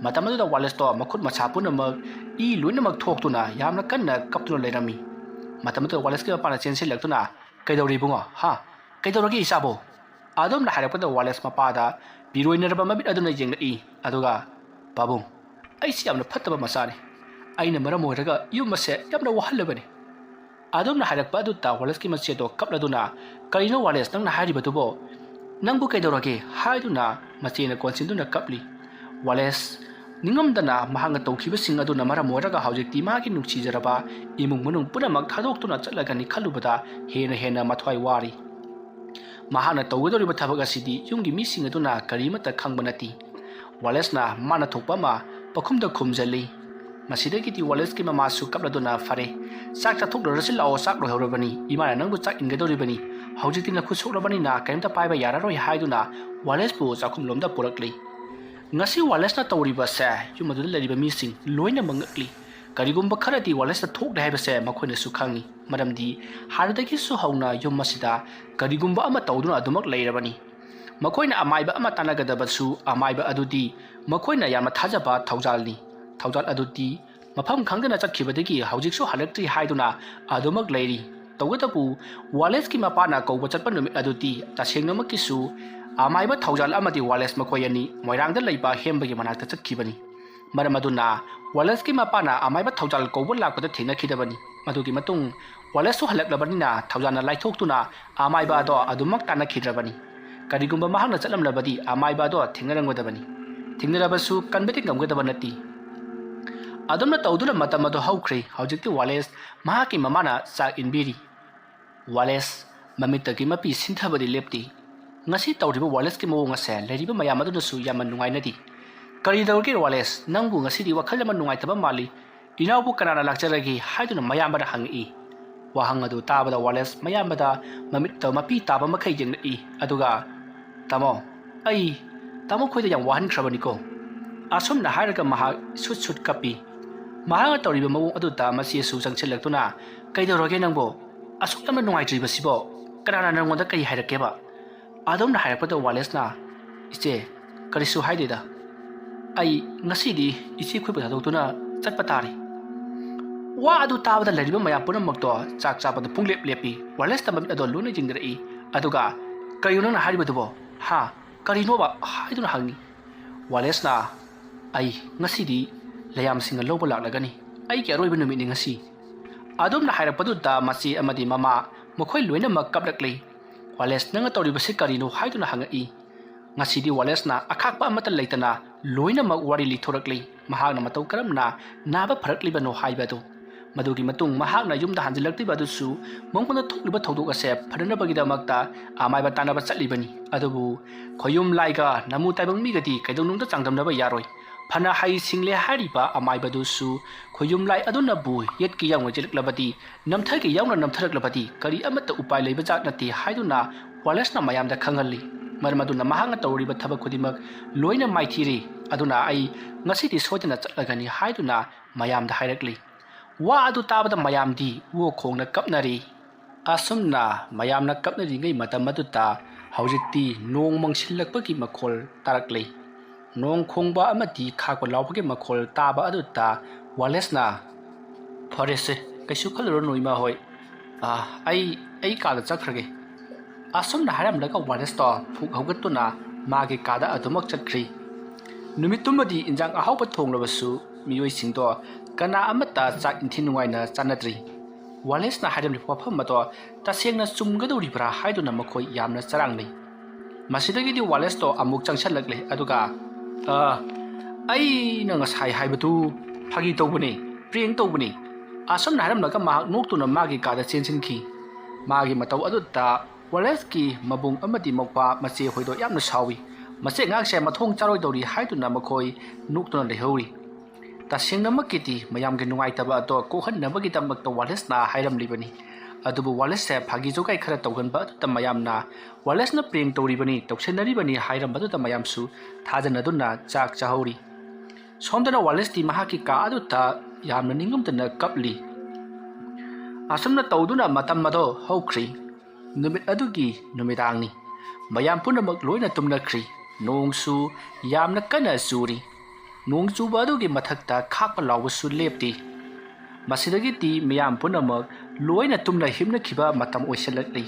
ꯃꯇꯝ ꯑꯗꯨꯗ ꯋꯥꯂꯦꯁꯇꯣ ꯃꯈꯨꯠ ꯃꯁꯥ ꯄꯨꯝꯅꯃꯛ ꯏ ꯂꯣꯏꯅꯃꯛ ꯊꯣꯛꯇꯨꯅ ꯌꯥꯝꯅ ꯀꯟꯅ ꯀꯞꯇꯨꯅ ꯂꯩꯔꯝꯃꯤ꯫ ꯃꯇꯝ ꯑꯗꯨꯗ ꯋꯥꯂꯦꯁꯀꯤ ꯃꯄꯥꯅ ꯆꯦꯟꯁꯤꯜꯂꯛꯇꯨꯅ, "ꯀꯩꯗꯧꯔꯤ ꯏꯕꯨꯡꯉꯣ? ꯍꯥ? ꯀꯩꯗꯧꯔꯒꯦ ꯏꯆꯥꯕꯨ?" ꯑꯗꯨꯝꯅ ꯍꯥꯏꯔꯛꯄꯗ ꯋꯥꯂꯦꯁ ꯃꯄꯥꯗ, ꯄꯤꯔꯣꯏꯅꯔꯕ ꯃꯃꯤꯠ ꯑꯗꯨꯅ ꯌꯦꯡꯂꯛꯏ꯫ ꯑꯗꯨꯒ, "ꯄꯥꯕꯨꯡ, ꯑꯩꯁꯤ ꯌꯥꯝꯅ ꯐꯠꯇꯕ ꯃꯆꯥꯅꯤ꯫ ꯑꯩꯅ ꯃꯔꯝ ꯑꯣꯏꯔꯒ ꯌꯨꯝ ꯑꯁꯦ ꯌꯥꯝꯅ ꯋꯥꯍꯜꯂꯕꯅꯤ꯫" ꯑꯗꯨꯝꯅ ꯍꯥꯏꯔꯛꯄ ꯑꯗꯨꯗ ꯋꯥꯂꯦꯁꯀꯤ ꯃꯆꯦꯗꯣ ꯀꯞꯂꯗꯨꯅ, "ꯀꯔꯤꯅꯣ ꯋꯥꯂꯦꯁ ꯅꯪꯅ ꯍꯥꯏꯔꯤꯕꯗꯨꯕꯣ? ꯅꯪꯕꯨ ꯀꯩꯗꯧꯔꯒꯦ?" ꯍꯥꯏꯗꯨꯅ ꯃꯆꯦꯅ ꯀꯣꯟꯁꯤꯟꯗꯨꯅ ꯀꯞꯂꯤ꯫ ꯋꯥꯂꯦꯁ ꯅꯤꯡꯉꯝꯗꯅ ꯃꯍꯥꯛꯅ ꯇꯧꯈꯤꯕꯁꯤꯡ ꯑꯗꯨꯅ ꯃꯔꯝ ꯑꯣꯏꯔꯒ ꯍꯧꯖꯤꯛꯇꯤ ꯃꯥꯒꯤ ꯅꯨꯡꯁꯤꯖꯔꯕ ꯏꯃꯨꯡ ꯃꯅꯨꯡ ꯄꯨꯝꯅꯃꯛ ꯊꯥꯗꯣꯛꯇꯨꯅ ꯆꯠꯂꯒꯅꯤ ꯈꯜꯂꯨꯕꯗ ꯍꯦꯟꯅ ꯍꯦꯟꯅ ꯃꯊ꯭ꯋꯥꯏ ꯋꯥꯔꯤ꯫ ꯃꯍꯥꯛꯅ ꯇꯧꯒꯗꯧꯔꯤꯕ ꯊꯕꯛ ꯑꯁꯤꯗꯤ ꯌꯨꯝꯒꯤ ꯃꯤꯁꯤꯡ ꯑꯗꯨꯅ ꯀꯔꯤꯃꯠꯇ ꯈꯪꯕ ꯅꯠꯇꯦ꯫ ꯋꯥꯂꯦꯁꯅ ꯃꯥꯅ ꯊꯣꯛꯄ ꯑꯃ ꯄꯈꯨꯝꯗ ꯈꯨꯝꯖꯜꯂꯤ꯫ ꯃꯁꯤꯗꯒꯤꯗꯤ ꯋꯥꯂꯦꯁꯀꯤ ꯃꯃꯥꯁꯨ ꯀꯞꯂꯗꯨꯅ, "ꯐꯔꯦ, ꯆꯥꯛ ꯆꯥꯊꯣꯛꯂꯨꯔꯁꯤ ꯂꯥꯛꯑꯣ, ꯆꯥꯛ ꯂꯣꯏꯍꯧꯔꯕꯅꯤ, ꯏꯃꯥꯅ ꯅꯪꯕꯨ ꯆꯥꯛ ꯏꯟꯒꯗꯧꯔꯤꯕꯅꯤ, ꯍꯧꯖꯤꯛꯇꯤ ꯅꯈꯨꯠ ꯁꯣꯛꯂꯕꯅꯤꯅ ꯀꯔꯤꯝꯇ ꯄꯥꯏꯕ ꯌꯥꯔꯔꯣꯏ" ꯍꯥꯏꯗꯨꯅ ꯋꯥꯂꯦꯁꯄꯨ ꯆꯥꯛꯈꯨꯝꯂꯣꯝꯗ ꯄꯨꯔꯛꯂꯤ꯫ ꯉꯁꯤ ꯋꯥꯂꯦꯁꯅ ꯇꯧꯔꯤꯕꯁꯦ ꯌꯨꯝ ꯑꯗꯨꯗ ꯂꯩꯔꯤꯕ ꯃꯤꯁꯤꯡ ꯂꯣꯏꯅꯃꯛ ꯉꯛꯂꯤ꯫ ꯀꯔꯤꯒꯨꯝꯕ ꯈꯔꯗꯤ ꯋꯥꯂꯦꯁꯅ ꯊꯣꯛꯂꯦ ꯍꯥꯏꯕꯁꯦ ꯃꯈꯣꯏꯅꯁꯨ ꯈꯪꯏ, ꯃꯔꯝꯗꯤ ꯍꯥꯟꯅꯗꯒꯤꯁꯨ ꯍꯧꯅ ꯌꯨꯝ ꯑꯁꯤꯗ ꯀꯔꯤꯒꯨꯝꯕ ꯑꯃ ꯇꯧꯗꯨꯅ ꯑꯗꯨꯃꯛ ꯂꯩꯔꯕꯅꯤ꯫ ꯃꯈꯣꯏꯅ ꯑꯃꯥꯏꯕ ꯑꯃ ꯇꯥꯟꯅꯒꯗꯕꯁꯨ ꯑꯃꯥꯏꯕ ꯑꯗꯨꯗꯤ ꯃꯈꯣꯏꯅ ꯌꯥꯝꯅ ꯊꯥꯖꯕ ꯊꯧꯖꯥꯜꯅꯤ꯫ ꯊꯧꯖꯥꯜ ꯑꯗꯨꯗꯤ ꯃꯐꯝ ꯈꯪꯗꯅ ꯆꯠꯈꯤꯕꯗꯒꯤ ꯍꯧꯖꯤꯛꯁꯨ ꯍꯜꯂꯛꯇ꯭ꯔꯤ ꯍꯥꯏꯗꯨꯅ ꯑꯗꯨꯃꯛ ꯂꯩꯔꯤ꯫ ꯇꯧꯕꯇꯕꯨ ꯋꯥꯂꯦꯁꯀꯤ ꯃꯄꯥꯅ ꯀꯧꯕ ꯆꯠꯄ ꯅꯨꯃꯤꯠ ꯑꯗꯨꯗꯤ ꯇꯁꯦꯡꯅꯃꯛꯀꯤꯁꯨ ꯑꯃꯥꯏꯕ ꯊꯧꯖꯥꯜ ꯑꯃꯗꯤ ꯋꯥꯂꯦꯁ ꯃꯈꯣꯏ ꯑꯅꯤ ꯃꯣꯏꯔꯥꯡꯗ ꯂꯩꯕ ꯍꯦꯝꯕꯒꯤ ꯃꯅꯥꯛꯇ ꯆꯠꯈꯤꯕꯅꯤ꯫ ꯃꯔꯝ ꯑꯗꯨꯅ ꯋꯥꯂꯦꯁꯀꯤ ꯃꯄꯥꯅ ꯑꯃꯥꯏꯕ ꯊꯧꯖꯥꯜ ꯀꯧꯕ ꯂꯥꯛꯄꯗ ꯊꯦꯡꯅꯈꯤꯗꯕꯅꯤ꯫ ꯃꯗꯨꯒꯤ ꯃꯇꯨꯡ ꯋꯥꯂꯦꯁꯁꯨ ꯍꯜꯂꯛꯂꯕꯅꯤꯅ ꯊꯧꯖꯥꯜꯅ ꯂꯥꯏꯊꯣꯛꯇꯨꯅ ꯑꯃꯥꯏꯕ ꯑꯗꯣ ꯑꯗꯨꯃꯛ ꯇꯥꯟꯅꯈꯤꯗ꯭ꯔꯕꯅꯤ꯫ ꯀꯔꯤꯒꯨꯝꯕ ꯃꯍꯥꯛꯅ ꯆꯠꯂꯝꯂꯕꯗꯤ ꯑꯃꯥꯏꯕ ꯑꯗꯣ ꯊꯦꯡꯅꯔꯝꯒꯗꯕꯅꯤ꯫ ꯊꯦꯡꯅꯔꯕꯁꯨ ꯀꯟꯕꯗꯤ ꯉꯝꯒꯗꯕ ꯅꯠꯇꯦ꯫ ꯑꯗꯨꯝꯅ ꯇꯧꯗꯨꯅ ꯃꯇꯝ ꯑꯗꯨ ꯍꯧꯈ꯭ꯔꯦ꯫ ꯍꯧꯖꯤꯛꯇꯤ ꯋꯥꯂꯦꯁ ꯃꯍꯥꯛꯀꯤ ꯃꯃꯥꯅ ꯆꯥꯛ ꯏꯟꯕꯤꯔꯤ꯫ ꯋꯥꯂꯦꯁ ꯃꯃꯤꯠꯇꯒꯤ ꯃꯄꯤ ꯁꯤꯟꯊꯕꯗꯤ ꯂꯦꯞꯇꯦ꯫ ꯉꯁꯤ ꯇꯧꯔꯤꯕ ꯋꯥꯂꯦꯁꯀꯤ ꯃꯑꯣꯡ ꯑꯁꯦ ꯂꯩꯔꯤꯕ ꯃꯌꯥꯝ ꯑꯗꯨꯅꯁꯨ ꯌꯥꯝꯅ ꯅꯨꯡꯉꯥꯏꯅꯗꯦ꯫ "ꯀꯔꯤ ꯇꯧꯔꯒꯦ ꯋꯥꯂꯦꯁ? ꯅꯪꯕꯨ ꯉꯁꯤꯗꯤ ꯋꯥꯈꯜ ꯑꯃ ꯅꯨꯡꯉꯥꯏꯇꯕ ꯃꯥꯜꯂꯤ꯫ ꯏꯅꯥꯎꯕꯨ ꯀꯅꯥꯅ ꯂꯥꯛꯆꯔꯒꯦ?" ꯍꯥꯏꯗꯨꯅ ꯃꯌꯥꯝꯕꯗ ꯍꯪꯉꯛꯏ꯫ ꯋꯥꯍꯪ ꯑꯗꯨ ꯇꯥꯕꯗ ꯋꯥꯂꯦꯁ ꯃꯌꯥꯝꯕꯗ ꯃꯃꯤꯠꯇ ꯃꯄꯤ ꯇꯥꯕ ꯃꯈꯩ ꯌꯦꯡꯂꯛꯏ꯫ ꯑꯗꯨꯒ, "ꯇꯥꯃꯣ, ꯑꯩ ꯇꯥꯃꯣ ꯈꯣꯏꯗ ꯌꯥꯝ ꯋꯥꯍꯟꯈ꯭ꯔꯕꯅꯤꯀꯣ?" ꯑꯁꯨꯝꯅ ꯍꯥꯏꯔꯒ ꯃꯍꯥꯛ ꯁꯨꯠ ꯁꯨꯠ ꯀꯞꯄꯤ꯫ ꯃꯍꯥꯛꯅ ꯇꯧꯔꯤꯕ ꯃꯑꯣꯡ ꯑꯗꯨꯗ ꯃꯆꯦꯁꯨ ꯆꯪꯁꯤꯜꯂꯛꯇꯨꯅ, "ꯀꯩꯗꯧꯔꯒꯦ ꯅꯪꯕꯣ? ꯑꯁꯨꯛ ꯌꯥꯝꯅ ꯅꯨꯡꯉꯥꯏꯇ꯭ꯔꯤꯕꯁꯤꯕꯣ? ꯀꯅꯥꯅ ꯅꯪꯉꯣꯟꯗ ꯀꯔꯤ ꯍꯥꯏꯔꯛꯀꯦꯕ?" ꯑꯗꯨꯝꯅ ꯍꯥꯏꯔꯛꯄꯗ ꯋꯥꯂꯦꯁꯅ, "ꯏꯆꯦ, ꯀꯔꯤꯁꯨ ꯍꯥꯏꯗꯦꯗ꯫ ꯑꯩ ꯉꯁꯤꯗꯤ ꯏꯆꯦ ꯈꯣꯏꯕꯨ ꯊꯥꯗꯣꯛꯇꯨꯅ ꯆꯠꯄ ꯇꯥꯔꯦ"꯫ ꯋꯥ ꯑꯗꯨ ꯇꯥꯕꯗ ꯂꯩꯔꯤꯕ ꯃꯌꯥꯝ ꯄꯨꯝꯅꯃꯛꯇꯣ ꯆꯥꯛ ꯆꯥꯕꯗ ꯄꯨꯡꯂꯦꯞ ꯂꯦꯞꯄꯤ꯫ ꯋꯥꯂꯦꯁꯇ ꯃꯃꯤꯠ ꯑꯗꯣ ꯂꯣꯏꯅ ꯌꯦꯡꯅꯔꯛꯏ꯫ ꯑꯗꯨꯒ, "ꯀꯔꯤꯅꯣ ꯅꯪꯅ ꯍꯥꯏꯔꯤꯕꯗꯨꯕꯣ? ꯍꯥ? ꯀꯔꯤꯅꯣꯕ?" ꯍꯥꯏꯗꯨꯅ ꯍꯪꯉꯤ꯫ ꯋꯥꯂꯦꯁꯅ, "ꯑꯩ ꯉꯁꯤꯗꯤ ꯂꯩꯌꯥꯝꯁꯤꯡꯅ ꯂꯧꯕ ꯂꯥꯛꯂꯒꯅꯤ꯫ ꯑꯩꯒꯤ ꯑꯔꯣꯏꯕ ꯅꯨꯃꯤꯠꯅꯤ ꯉꯁꯤ"꯫ ꯑꯗꯨꯝꯅ ꯍꯥꯏꯔꯛꯄꯗꯨꯗ ꯃꯆꯦ ꯑꯃꯗꯤ ꯃꯃꯥ ꯃꯈꯣꯏ ꯂꯣꯏꯅꯃꯛ ꯀꯞꯂꯛꯂꯤ꯫ "ꯋꯥꯂꯦꯁ, ꯅꯪꯅ ꯇꯧꯔꯤꯕꯁꯤ ꯀꯔꯤꯅꯣ?" ꯍꯥꯏꯗꯨꯅ ꯍꯪꯉꯛꯏ꯫ ꯉꯁꯤꯗꯤ ꯋꯥꯂꯦꯁꯅ ꯑꯈꯥꯛꯄ ꯑꯃꯠꯇ ꯂꯩꯇꯅ ꯂꯣꯏꯅꯃꯛ ꯋꯥꯔꯤ ꯂꯤꯊꯣꯔꯛꯂꯤ꯫ ꯃꯍꯥꯛꯅ ꯃꯇꯧ ꯀꯔꯝꯅ ꯅꯥꯕ ꯐꯔꯛꯂꯤꯕꯅꯣ ꯍꯥꯏꯕꯗꯨ꯫ ꯃꯗꯨꯒꯤ ꯃꯇꯨꯡ ꯃꯍꯥꯛꯅ ꯌꯨꯝꯗ ꯍꯟꯖꯤꯜꯂꯛꯇ꯭ꯔꯤꯕ ꯑꯗꯨꯁꯨ ꯃꯉꯣꯟꯗ ꯊꯣꯛꯂꯤꯕ ꯊꯧꯗꯣꯛ ꯑꯁꯦ ꯐꯅꯅꯕꯒꯤꯗꯃꯛꯇ ꯑꯃꯥꯏꯕ ꯇꯥꯟꯅꯕ ꯆꯠꯂꯤꯕꯅꯤ꯫ ꯑꯗꯨꯕꯨ ꯈꯣꯌꯨꯝ ꯂꯥꯏꯒ ꯅꯃꯨ ꯇꯥꯏꯕꯪ ꯃꯤꯒꯗꯤ ꯀꯩꯗꯧꯅꯨꯡꯗ ꯆꯥꯡꯗꯝꯅꯕ ꯌꯥꯔꯣꯏ꯫ ꯐꯅ ꯍꯩ ꯁꯤꯡꯂꯦ ꯍꯥꯏꯔꯤꯕ ꯑꯃꯥꯏꯕꯗꯨꯁꯨ ꯈꯣꯌꯨꯝ ꯂꯥꯏ ꯑꯗꯨꯅꯕꯨ ꯌꯦꯠꯀꯤ ꯌꯥꯎꯅ ꯆꯦꯜꯂꯛꯂꯕꯗꯤ, ꯅꯝꯊꯒꯤ ꯌꯥꯎꯅ ꯅꯝꯊꯔꯛꯂꯕꯗꯤ ꯀꯔꯤ ꯑꯃꯠꯇ ꯎꯄꯥꯏ ꯂꯩꯕ ꯖꯥꯠ ꯅꯠꯇꯦ ꯍꯥꯏꯗꯨꯅ ꯋꯥꯂꯦꯁꯅ ꯃꯌꯥꯝꯗ ꯈꯪꯍꯜꯂꯤ꯫ ꯃꯔꯝ ꯑꯗꯨꯅ ꯃꯍꯥꯛꯅ ꯇꯧꯔꯤꯕ ꯊꯕꯛ ꯈꯨꯗꯤꯡꯃꯛ ꯂꯣꯏꯅ ꯃꯥꯏꯊꯤꯔꯦ꯫ ꯑꯗꯨꯅ ꯑꯩ ꯉꯁꯤꯗꯤ ꯁꯣꯏꯗꯅ ꯆꯠꯂꯒꯅꯤ ꯍꯥꯏꯗꯨꯅ ꯃꯌꯥꯝꯗ ꯍꯥꯏꯔꯛꯂꯤ꯫ ꯋꯥ ꯑꯗꯨ ꯇꯥꯕꯗ ꯃꯌꯥꯝꯗꯤ ꯋꯣ ꯈꯣꯡꯅ ꯀꯞꯅꯔꯤ꯫ ꯑꯁꯨꯝꯅ ꯃꯌꯥꯝꯅ ꯀꯞꯅꯔꯤꯉꯩ ꯃꯇꯝ ꯑꯗꯨꯗ ꯍꯧꯖꯤꯛꯇꯤ ꯅꯣꯡ ꯃꯪꯁꯤꯜꯂꯛꯄꯒꯤ ꯃꯈꯣꯜ ꯇꯥꯔꯛꯂꯤ꯫ ꯅꯣꯡ ꯈꯣꯡꯕ ꯑꯃꯗꯤ ꯈꯥꯛꯄ ꯂꯥꯎꯕꯒꯤ ꯃꯈꯣꯜ ꯇꯥꯕ ꯑꯗꯨꯗ ꯋꯥꯂꯦꯁꯅ, "ꯐꯔꯦꯁꯦ, ꯀꯩꯁꯨ ꯈꯜꯂꯨꯔꯅꯨ ꯏꯃꯥ ꯍꯣꯏ꯫ ꯑꯥ, ꯑꯩ, ꯑꯩ ꯀꯥꯗ ꯆꯠꯈ꯭ꯔꯒꯦ"꯫ ꯑꯁꯨꯝꯅ ꯍꯥꯏꯔꯝꯂꯒ ꯋꯥꯂꯦꯁꯇꯣ ꯐꯨꯛ ꯍꯧꯒꯠꯇꯨꯅ ꯃꯥꯒꯤ ꯀꯥꯗ ꯑꯗꯨꯃꯛ ꯆꯠꯈ꯭ꯔꯤ꯫ ꯅꯨꯃꯤꯠꯇꯨꯃꯗꯤ ꯏꯟꯖꯥꯡ ꯑꯍꯥꯎꯕ ꯊꯣꯡꯂꯕꯁꯨ ꯃꯤꯑꯣꯏꯁꯤꯡꯗꯣ ꯀꯅꯥ ꯑꯃꯠꯇ ꯆꯥꯛ ꯏꯟꯊꯤ ꯅꯨꯡꯉꯥꯏꯅ ꯆꯥꯅꯗ꯭ꯔꯤ꯫ ꯋꯥꯂꯦꯁꯅ ꯍꯥꯏꯔꯝꯂꯤꯕ ꯋꯥꯐꯝ ꯑꯗꯣ ꯇꯁꯦꯡꯅ ꯆꯨꯝꯒꯗꯧꯔꯤꯕ꯭ꯔꯥ ꯍꯥꯏꯗꯨꯅ ꯃꯈꯣꯏ ꯌꯥꯝꯅ ꯆꯔꯥꯡꯅꯩ꯫ ꯃꯁꯤꯗꯒꯤꯗꯤ ꯋꯥꯂꯦꯁꯇꯣ ꯑꯃꯨꯛ ꯆꯪꯁꯜꯂꯛꯂꯦ, ꯑꯗꯨꯒ, "ꯑ, ꯑꯩꯅ ꯉꯁꯥꯏ ꯍꯥꯏꯕꯗꯨ ꯐꯥꯒꯤ ꯇꯧꯕꯅꯤ, ꯄ꯭ꯔꯦꯡ ꯇꯧꯕꯅꯤ꯫ ꯑꯁꯨꯝꯅ ꯍꯥꯏꯔꯝꯂꯒ ꯃꯍꯥꯛ ꯅꯣꯛꯇꯨꯅ ꯃꯥꯒꯤ ꯀꯥꯗ ꯆꯦꯟꯁꯤꯟꯈꯤ꯫ ꯃꯥꯒꯤ ꯃꯇꯧ ꯑꯗꯨꯗ ꯋꯥꯂꯦꯁꯀꯤ ꯃꯕꯨꯡ ꯑꯃꯗꯤ ꯃꯧꯄ꯭ꯋꯥ ꯃꯆꯦ ꯍꯣꯏꯗꯣ ꯌꯥꯝꯅ ꯁꯥꯎꯏ꯫ ꯃꯆꯦ ꯑꯉꯥꯡꯁꯦ ꯃꯊꯣꯡ ꯆꯥꯔꯣꯏꯗꯧꯔꯤ" ꯍꯥꯏꯗꯨꯅ ꯃꯈꯣꯏ ꯅꯣꯛꯇꯨꯅ ꯂꯩꯍꯧꯔꯤ꯫ ꯇꯁꯦꯡꯅꯃꯛꯀꯤꯗꯤ ꯃꯌꯥꯝꯒꯤ ꯅꯨꯡꯉꯥꯏꯇꯕ ꯑꯗꯣ ꯀꯣꯛꯍꯟꯅꯕꯒꯤꯗꯃꯛꯇ ꯋꯥꯂꯦꯁꯅ ꯍꯥꯏꯔꯝꯂꯤꯕꯅꯤ꯫ ꯑꯗꯨꯕꯨ ꯋꯥꯂꯦꯁꯁꯦ ꯐꯥꯒꯤ ꯖꯣꯒꯥꯏ ꯈꯔ ꯇꯧꯒꯟꯕ ꯑꯗꯨꯗ ꯃꯌꯥꯝꯅ "ꯋꯥꯂꯦꯁꯅ ꯄ꯭ꯔꯦꯡ ꯇꯧꯔꯤꯕꯅꯤ, ꯇꯧꯁꯟꯅꯔꯤꯕꯅꯤ" ꯍꯥꯏꯔꯝꯕꯗꯨꯗ ꯃꯌꯥꯝꯁꯨ ꯊꯥꯖꯅꯗꯨꯅ ꯆꯥꯛ ꯆꯥꯍꯧꯔꯤ꯫ ꯁꯣꯝꯗꯅ ꯋꯥꯂꯦꯁꯇꯤ ꯃꯍꯥꯛꯀꯤ ꯀꯥ ꯑꯗꯨꯗ ꯌꯥꯝꯅ ꯅꯤꯡꯉꯝꯗꯅ ꯀꯞꯂꯤ꯫ ꯑꯁꯨꯝꯅ ꯇꯧꯗꯨꯅ ꯃꯇꯝ ꯑꯗꯣ ꯍꯧꯈ꯭ꯔꯤ꯫ ꯅꯨꯃꯤꯠ ꯑꯗꯨꯒꯤ ꯅꯨꯃꯤꯗꯥꯡꯅꯤ꯫ ꯃꯌꯥꯝ ꯄꯨꯝꯅꯃꯛ ꯂꯣꯏꯅ ꯇꯨꯝꯅꯈ꯭ꯔꯤ꯫ ꯅꯣꯡꯁꯨ ꯌꯥꯝꯅ ꯀꯟꯅ ꯆꯨꯔꯤ꯫ ꯅꯣꯡ ꯆꯨꯕ ꯑꯗꯨꯒꯤ ꯃꯊꯛꯇ ꯈꯥꯛꯄ ꯂꯥꯎꯕꯁꯨ ꯂꯦꯞꯇꯦ꯫ ꯃꯁꯤꯗꯒꯤꯗꯤ ꯃꯤꯌꯥꯝ ꯄꯨꯝꯅꯃꯛ ꯂꯣꯏꯅ ꯇꯨꯝꯅ ꯍꯤꯞꯅꯈꯤꯕ ꯃꯇꯝ ꯑꯣꯏꯁꯤꯜꯂꯛꯂꯤ꯫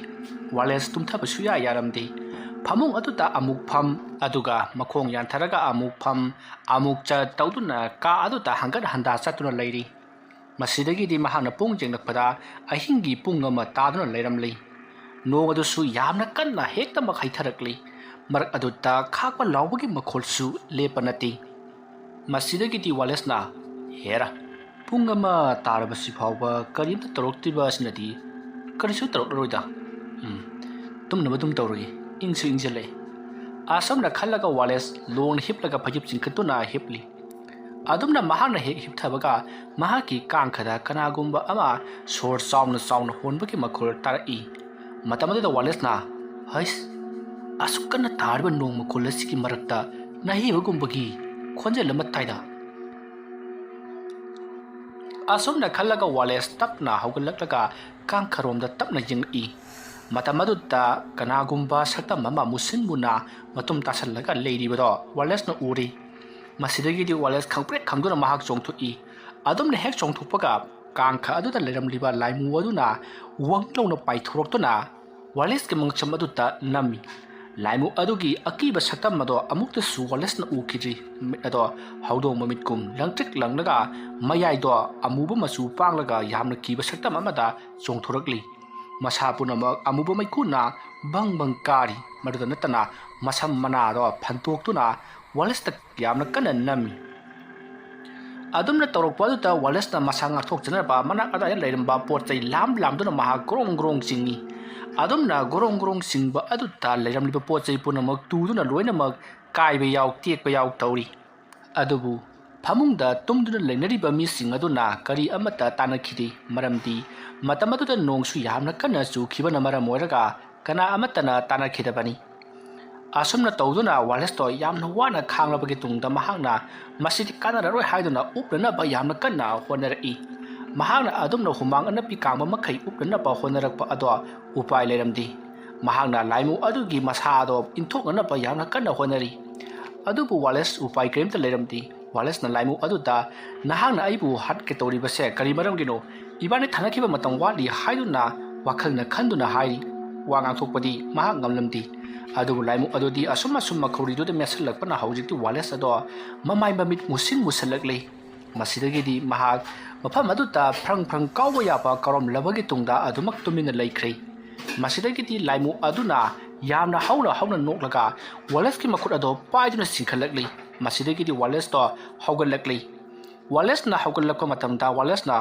ꯋꯥꯂꯦꯁ ꯇꯨꯝꯊꯕ ꯁꯨꯌꯥ ꯌꯥꯔꯝꯗꯦ꯫ ꯐꯃꯨꯡ ꯑꯗꯨꯗ ꯑꯃꯨꯛ ꯐꯝ, ꯑꯗꯨꯒ ꯃꯈꯣꯡ ꯌꯥꯟꯊꯔꯒ ꯑꯃꯨꯛ ꯐꯝ, ꯑꯃꯨꯛ ꯆꯠ ꯇꯧꯗꯨꯅ ꯀꯥ ꯑꯗꯨꯗ ꯍꯪꯒꯠ ꯍꯟꯗꯥ ꯆꯠꯇꯨꯅ ꯂꯩꯔꯤ꯫ ꯃꯁꯤꯗꯒꯤꯗꯤ ꯃꯍꯥꯛꯅ ꯄꯨꯡ ꯌꯦꯡꯂꯛꯄꯗ ꯑꯍꯤꯡꯒꯤ ꯄꯨꯡ ꯑꯃ ꯇꯥꯗꯨꯅ ꯂꯩꯔꯝꯂꯤ꯫ ꯅꯣꯡ ꯑꯗꯨꯁꯨ ꯌꯥꯝꯅ ꯀꯟꯅ ꯍꯦꯛꯇꯃꯛ ꯍꯩꯊꯔꯛꯂꯤ꯫ ꯃꯔꯛ ꯑꯗꯨꯗ ꯈꯥꯛꯄ ꯂꯥꯎꯕꯒꯤ ꯃꯈꯣꯜꯁꯨ ꯂꯦꯞꯄ ꯅꯠꯇꯦ꯫ ꯃꯁꯤꯗꯒꯤꯗꯤ ꯋꯥꯂꯦꯁꯅ, "ꯍꯦꯔꯥ, ꯄꯨꯡ ꯑꯃ ꯇꯥꯔꯕꯁꯤ ꯐꯥꯎꯕ ꯀꯔꯤꯝꯇ ꯇꯧꯔꯛꯇ꯭ꯔꯤꯕ ꯑꯁꯤꯅꯗꯤ ꯀꯔꯤꯁꯨ ꯇꯧꯔꯛꯂꯔꯣꯏꯗ꯫ ꯎꯝ, ꯇꯨꯝꯅꯕ ꯑꯗꯨꯝ ꯇꯧꯔꯒꯦ, ꯏꯪꯁꯨ ꯏꯪꯁꯤꯜꯂꯛꯑꯦ"꯫ ꯑꯁꯨꯝꯅ ꯈꯜꯂꯒ ꯋꯥꯂꯦꯁ ꯂꯣꯡꯅ ꯍꯤꯞꯂꯒ ꯐꯩꯖꯨꯞ ꯆꯤꯡꯈꯠꯇꯨꯅ ꯍꯤꯞꯂꯤ꯫ ꯑꯗꯨꯝꯅ ꯃꯍꯥꯛꯅ ꯍꯦꯛ ꯍꯤꯞꯊꯕꯒ ꯃꯍꯥꯛꯀꯤ ꯀꯥꯡꯈꯗ ꯀꯅꯥꯒꯨꯝꯕ ꯑꯃ ꯁꯣꯔ ꯆꯥꯎꯅ ꯆꯥꯎꯅ ꯍꯣꯟꯕꯒꯤ ꯃꯈꯣꯜ ꯇꯥꯔꯛꯏ꯫ ꯃꯇꯝ ꯑꯗꯨꯗ ꯋꯥꯂꯦꯁꯅ, "ꯍꯩꯁ, ꯑꯁꯨꯛ ꯀꯟꯅ ꯇꯥꯔꯤꯕ ꯅꯣꯡ ꯃꯈꯣꯜ ꯑꯁꯤꯒꯤ ꯃꯔꯛꯇ ꯅꯥꯍꯩꯕꯒꯨꯝꯕꯒꯤ ꯈꯣꯟꯖꯦꯜ ꯑꯃ ꯇꯥꯏꯗ"꯫ ꯑꯁꯨꯝꯅ ꯈꯜꯂꯒ ꯋꯥꯂꯦꯁ ꯇꯞꯅ ꯍꯧꯒꯠꯂꯛꯂꯒ ꯀꯥꯡꯈꯔꯣꯝꯗ ꯇꯞꯅ ꯌꯦꯡꯂꯛꯏ꯫ ꯃꯇꯝ ꯑꯗꯨꯗ ꯀꯅꯥꯒꯨꯝꯕ ꯁꯛꯇꯝ ꯑꯃ ꯃꯨꯁꯤꯟ ꯃꯨꯅ ꯃꯇꯨꯝ ꯇꯥꯁꯜꯂꯒ ꯂꯩꯔꯤꯕꯗꯣ ꯋꯥꯂꯦꯁꯅ ꯎꯔꯤ꯫ ꯃꯁꯤꯗꯒꯤꯗꯤ ꯋꯥꯂꯦꯁ ꯈꯪꯄ꯭ꯔꯦꯛ ꯈꯪꯗꯨꯅ ꯃꯍꯥꯛ ꯆꯣꯡꯊꯣꯛꯏ꯫ ꯑꯗꯨꯝꯅ ꯍꯦꯛ ꯆꯣꯡꯊꯣꯛꯄꯒ ꯀꯥꯡꯈ ꯑꯗꯨꯗ ꯂꯩꯔꯝꯂꯤꯕ ꯂꯥꯏꯃꯨ ꯑꯗꯨꯅ ꯋꯪ ꯂꯥꯎꯅ ꯄꯥꯏꯊꯣꯔꯛꯇꯨꯅ ꯋꯥꯂꯦꯁꯀꯤ ꯃꯉꯛꯁꯝ ꯑꯗꯨꯗ ꯅꯝꯃꯤ꯫ ꯂꯥꯏꯃꯨ ꯑꯗꯨꯒꯤ ꯑꯀꯤꯕ ꯁꯛꯇꯝ ꯑꯗꯣ ꯑꯃꯨꯛꯇꯁꯨ ꯋꯥꯂꯦꯁꯅ ꯎꯈꯤꯗ꯭ꯔꯤ꯫ ꯃꯃꯤꯠ ꯑꯗꯣ ꯍꯧꯗꯣꯡ ꯃꯃꯤꯠꯀꯨꯝ ꯂꯪꯇ꯭ꯔꯤꯛ ꯂꯪꯂꯒ, ꯃꯌꯥꯏꯗꯣ ꯑꯃꯨꯕ ꯃꯆꯨ ꯄꯥꯡꯂꯒ, ꯌꯥꯝꯅ ꯀꯤꯕ ꯁꯛꯇꯝ ꯑꯃꯗ ꯆꯣꯡꯊꯣꯔꯛꯂꯤ꯫ ꯃꯁꯥ ꯄꯨꯝꯅꯃꯛ ꯑꯃꯨꯕ ꯃꯩꯈꯨꯅ ꯕꯪ ꯕꯪ ꯀꯥꯔꯤ꯫ ꯃꯗꯨꯗ ꯅꯠꯇꯅ, ꯃꯁꯝ ꯃꯅꯥꯗꯣ ꯐꯟꯇꯣꯛꯇꯨꯅ ꯋꯥꯂꯦꯁꯇ ꯌꯥꯝꯅ ꯀꯟꯅ ꯅꯝꯃꯤ꯫ ꯑꯗꯨꯝꯅ ꯇꯧꯔꯛꯄ ꯑꯗꯨꯗ ꯋꯥꯂꯦꯁꯅ ꯃꯁꯥ ꯉꯥꯛꯊꯣꯛꯆꯅꯕ ꯃꯅꯥꯛ ꯑꯗꯥꯏꯗ ꯂꯩꯔꯝꯕ ꯄꯣꯠ ꯆꯩ ꯂꯥꯝ ꯂꯥꯝꯗꯨꯅ ꯃꯍꯥꯛ ꯒ꯭ꯔꯣꯡ ꯒ꯭ꯔꯣꯡ ꯆꯤꯡꯏ꯫ ꯑꯗꯨꯝꯅ ꯒ꯭ꯔꯣꯡ ꯒ꯭ꯔꯣꯡ ꯆꯤꯡꯕ ꯑꯗꯨꯗ ꯂꯩꯔꯝꯂꯤꯕ ꯄꯣꯠ ꯆꯩ ꯄꯨꯝꯅꯃꯛ ꯇꯨꯗꯨꯅ ꯂꯣꯏꯅꯃꯛ ꯀꯥꯏꯕ ꯌꯥꯎ, ꯇꯦꯛꯄ ꯌꯥꯎ ꯇꯧꯔꯤ꯫ ꯑꯗꯨꯕꯨ ꯐꯃꯨꯡꯗ ꯇꯨꯝꯗꯨꯅ ꯂꯩꯅꯔꯤꯕ ꯃꯤꯁꯤꯡ ꯑꯗꯨꯅ ꯀꯔꯤ ꯑꯃꯠꯇ ꯇꯥꯟꯅꯈꯤꯗꯦ, ꯃꯔꯝꯗꯤ ꯃꯇꯝ ꯑꯗꯨꯗ ꯅꯣꯡꯁꯨ ꯌꯥꯝꯅ ꯀꯟꯅ ꯆꯨꯈꯤꯕꯅ ꯃꯔꯝ ꯑꯣꯏꯔꯒ ꯀꯅꯥ ꯑꯃꯠꯇꯅ ꯇꯥꯟꯅꯈꯤꯗꯕꯅꯤ꯫ ꯑꯁꯨꯝꯅ ꯇꯧꯗꯨꯅ ꯋꯥꯂꯦꯁꯇꯣ ꯌꯥꯝꯅ ꯋꯥꯅ ꯈꯥꯡꯂꯕꯒꯤ ꯇꯨꯡꯗ ꯃꯍꯥꯛꯅ ꯃꯁꯤꯗꯤ ꯀꯥꯟꯅꯔꯔꯣꯏ ꯍꯥꯏꯗꯨꯅ ꯎꯞꯅꯅꯕ ꯌꯥꯝꯅ ꯀꯟꯅ ꯍꯣꯠꯅꯔꯛꯏ꯫ ꯃꯍꯥꯛꯅ ꯑꯗꯨꯝꯅ ꯍꯨꯃꯥꯡ ꯑꯅꯞꯄꯤ ꯀꯥꯡꯕ ꯃꯈꯩ ꯎꯞꯅꯅꯕ ꯍꯣꯠꯅꯔꯛꯄ ꯑꯗꯣ ꯎꯄꯥꯏ ꯂꯩꯔꯝꯗꯦ꯫ ꯃꯍꯥꯛꯅ ꯂꯥꯏꯃꯨ ꯑꯗꯨꯒꯤ ꯃꯁꯥ ꯑꯗꯣ ꯏꯟꯊꯣꯛꯅꯅꯕ ꯌꯥꯝꯅ ꯀꯟꯅ ꯍꯣꯠꯅꯔꯤ꯫ ꯑꯗꯨꯕꯨ ꯋꯥꯂꯦꯁ ꯎꯄꯥꯏ ꯀꯔꯤꯝꯇ ꯂꯩꯔꯝꯗꯦ꯫ ꯋꯥꯂꯦꯁꯅ ꯂꯥꯏꯃꯨ ꯑꯗꯨꯗ, "ꯅꯍꯥꯛꯅ ꯑꯩꯕꯨ ꯍꯥꯠꯀꯦ ꯇꯧꯔꯤꯕꯁꯦ ꯀꯔꯤ ꯃꯔꯝꯒꯤꯅꯣ? ꯏꯕꯥꯅꯤ ꯊꯥꯅꯈꯤꯕ ꯃꯇꯝ ꯋꯥꯠꯂꯤ" ꯍꯥꯏꯗꯨꯅ ꯋꯥꯈꯜꯅ ꯈꯟꯗꯨꯅ ꯍꯥꯏꯔꯤ꯫ ꯋꯥ ꯉꯥꯡꯊꯣꯛꯄꯗꯤ ꯃꯍꯥꯛ ꯉꯝꯂꯝꯗꯦ꯫ ꯑꯗꯨꯕꯨ ꯂꯥꯏꯃꯨ ꯑꯗꯨꯗꯤ ꯑꯁꯨꯝ ꯑꯁꯨꯝ ꯃꯈꯧꯔꯤꯗꯨꯗ ꯃꯦꯠꯁꯤꯜꯂꯛꯄꯅ ꯍꯧꯖꯤꯛꯇꯤ ꯋꯥꯂꯦꯁ ꯑꯗꯣ ꯃꯃꯥꯏ ꯃꯃꯤꯠ ꯃꯨꯁꯤꯟ ꯃꯨꯁꯤꯜꯂꯛꯂꯦ꯫ ꯃꯁꯤꯗꯒꯤꯗꯤ ꯃꯍꯥꯛ ꯃꯐꯝ ꯑꯗꯨꯗ ꯐ꯭ꯔꯪ ꯐ꯭ꯔꯪ ꯀꯥꯎꯕ ꯌꯥꯕ ꯀꯥꯎꯔꯝꯂꯕꯒꯤ ꯇꯨꯡꯗ ꯑꯗꯨꯃꯛ ꯇꯨꯃꯤꯟꯅ ꯂꯩꯈ꯭ꯔꯦ꯫ ꯃꯁꯤꯗꯒꯤꯗꯤ ꯂꯥꯏꯃꯨ ꯑꯗꯨꯅ ꯌꯥꯝꯅ ꯍꯧꯅ ꯍꯧꯅ ꯅꯣꯛꯂꯒ ꯋꯥꯂꯦꯁꯀꯤ ꯃꯈꯨꯠ ꯑꯗꯣ ꯄꯥꯏꯗꯨꯅ ꯆꯤꯡꯈꯠꯂꯛꯂꯤ꯫ ꯃꯁꯤꯗꯒꯤꯗꯤ ꯋꯥꯂꯦꯁꯇꯣ ꯍꯧꯒꯠꯂꯛꯂꯤ꯫ ꯋꯥꯂꯦꯁꯅ ꯍꯧꯒꯠꯂꯛꯄ ꯃꯇꯝꯗ ꯋꯥꯂꯦꯁꯅ,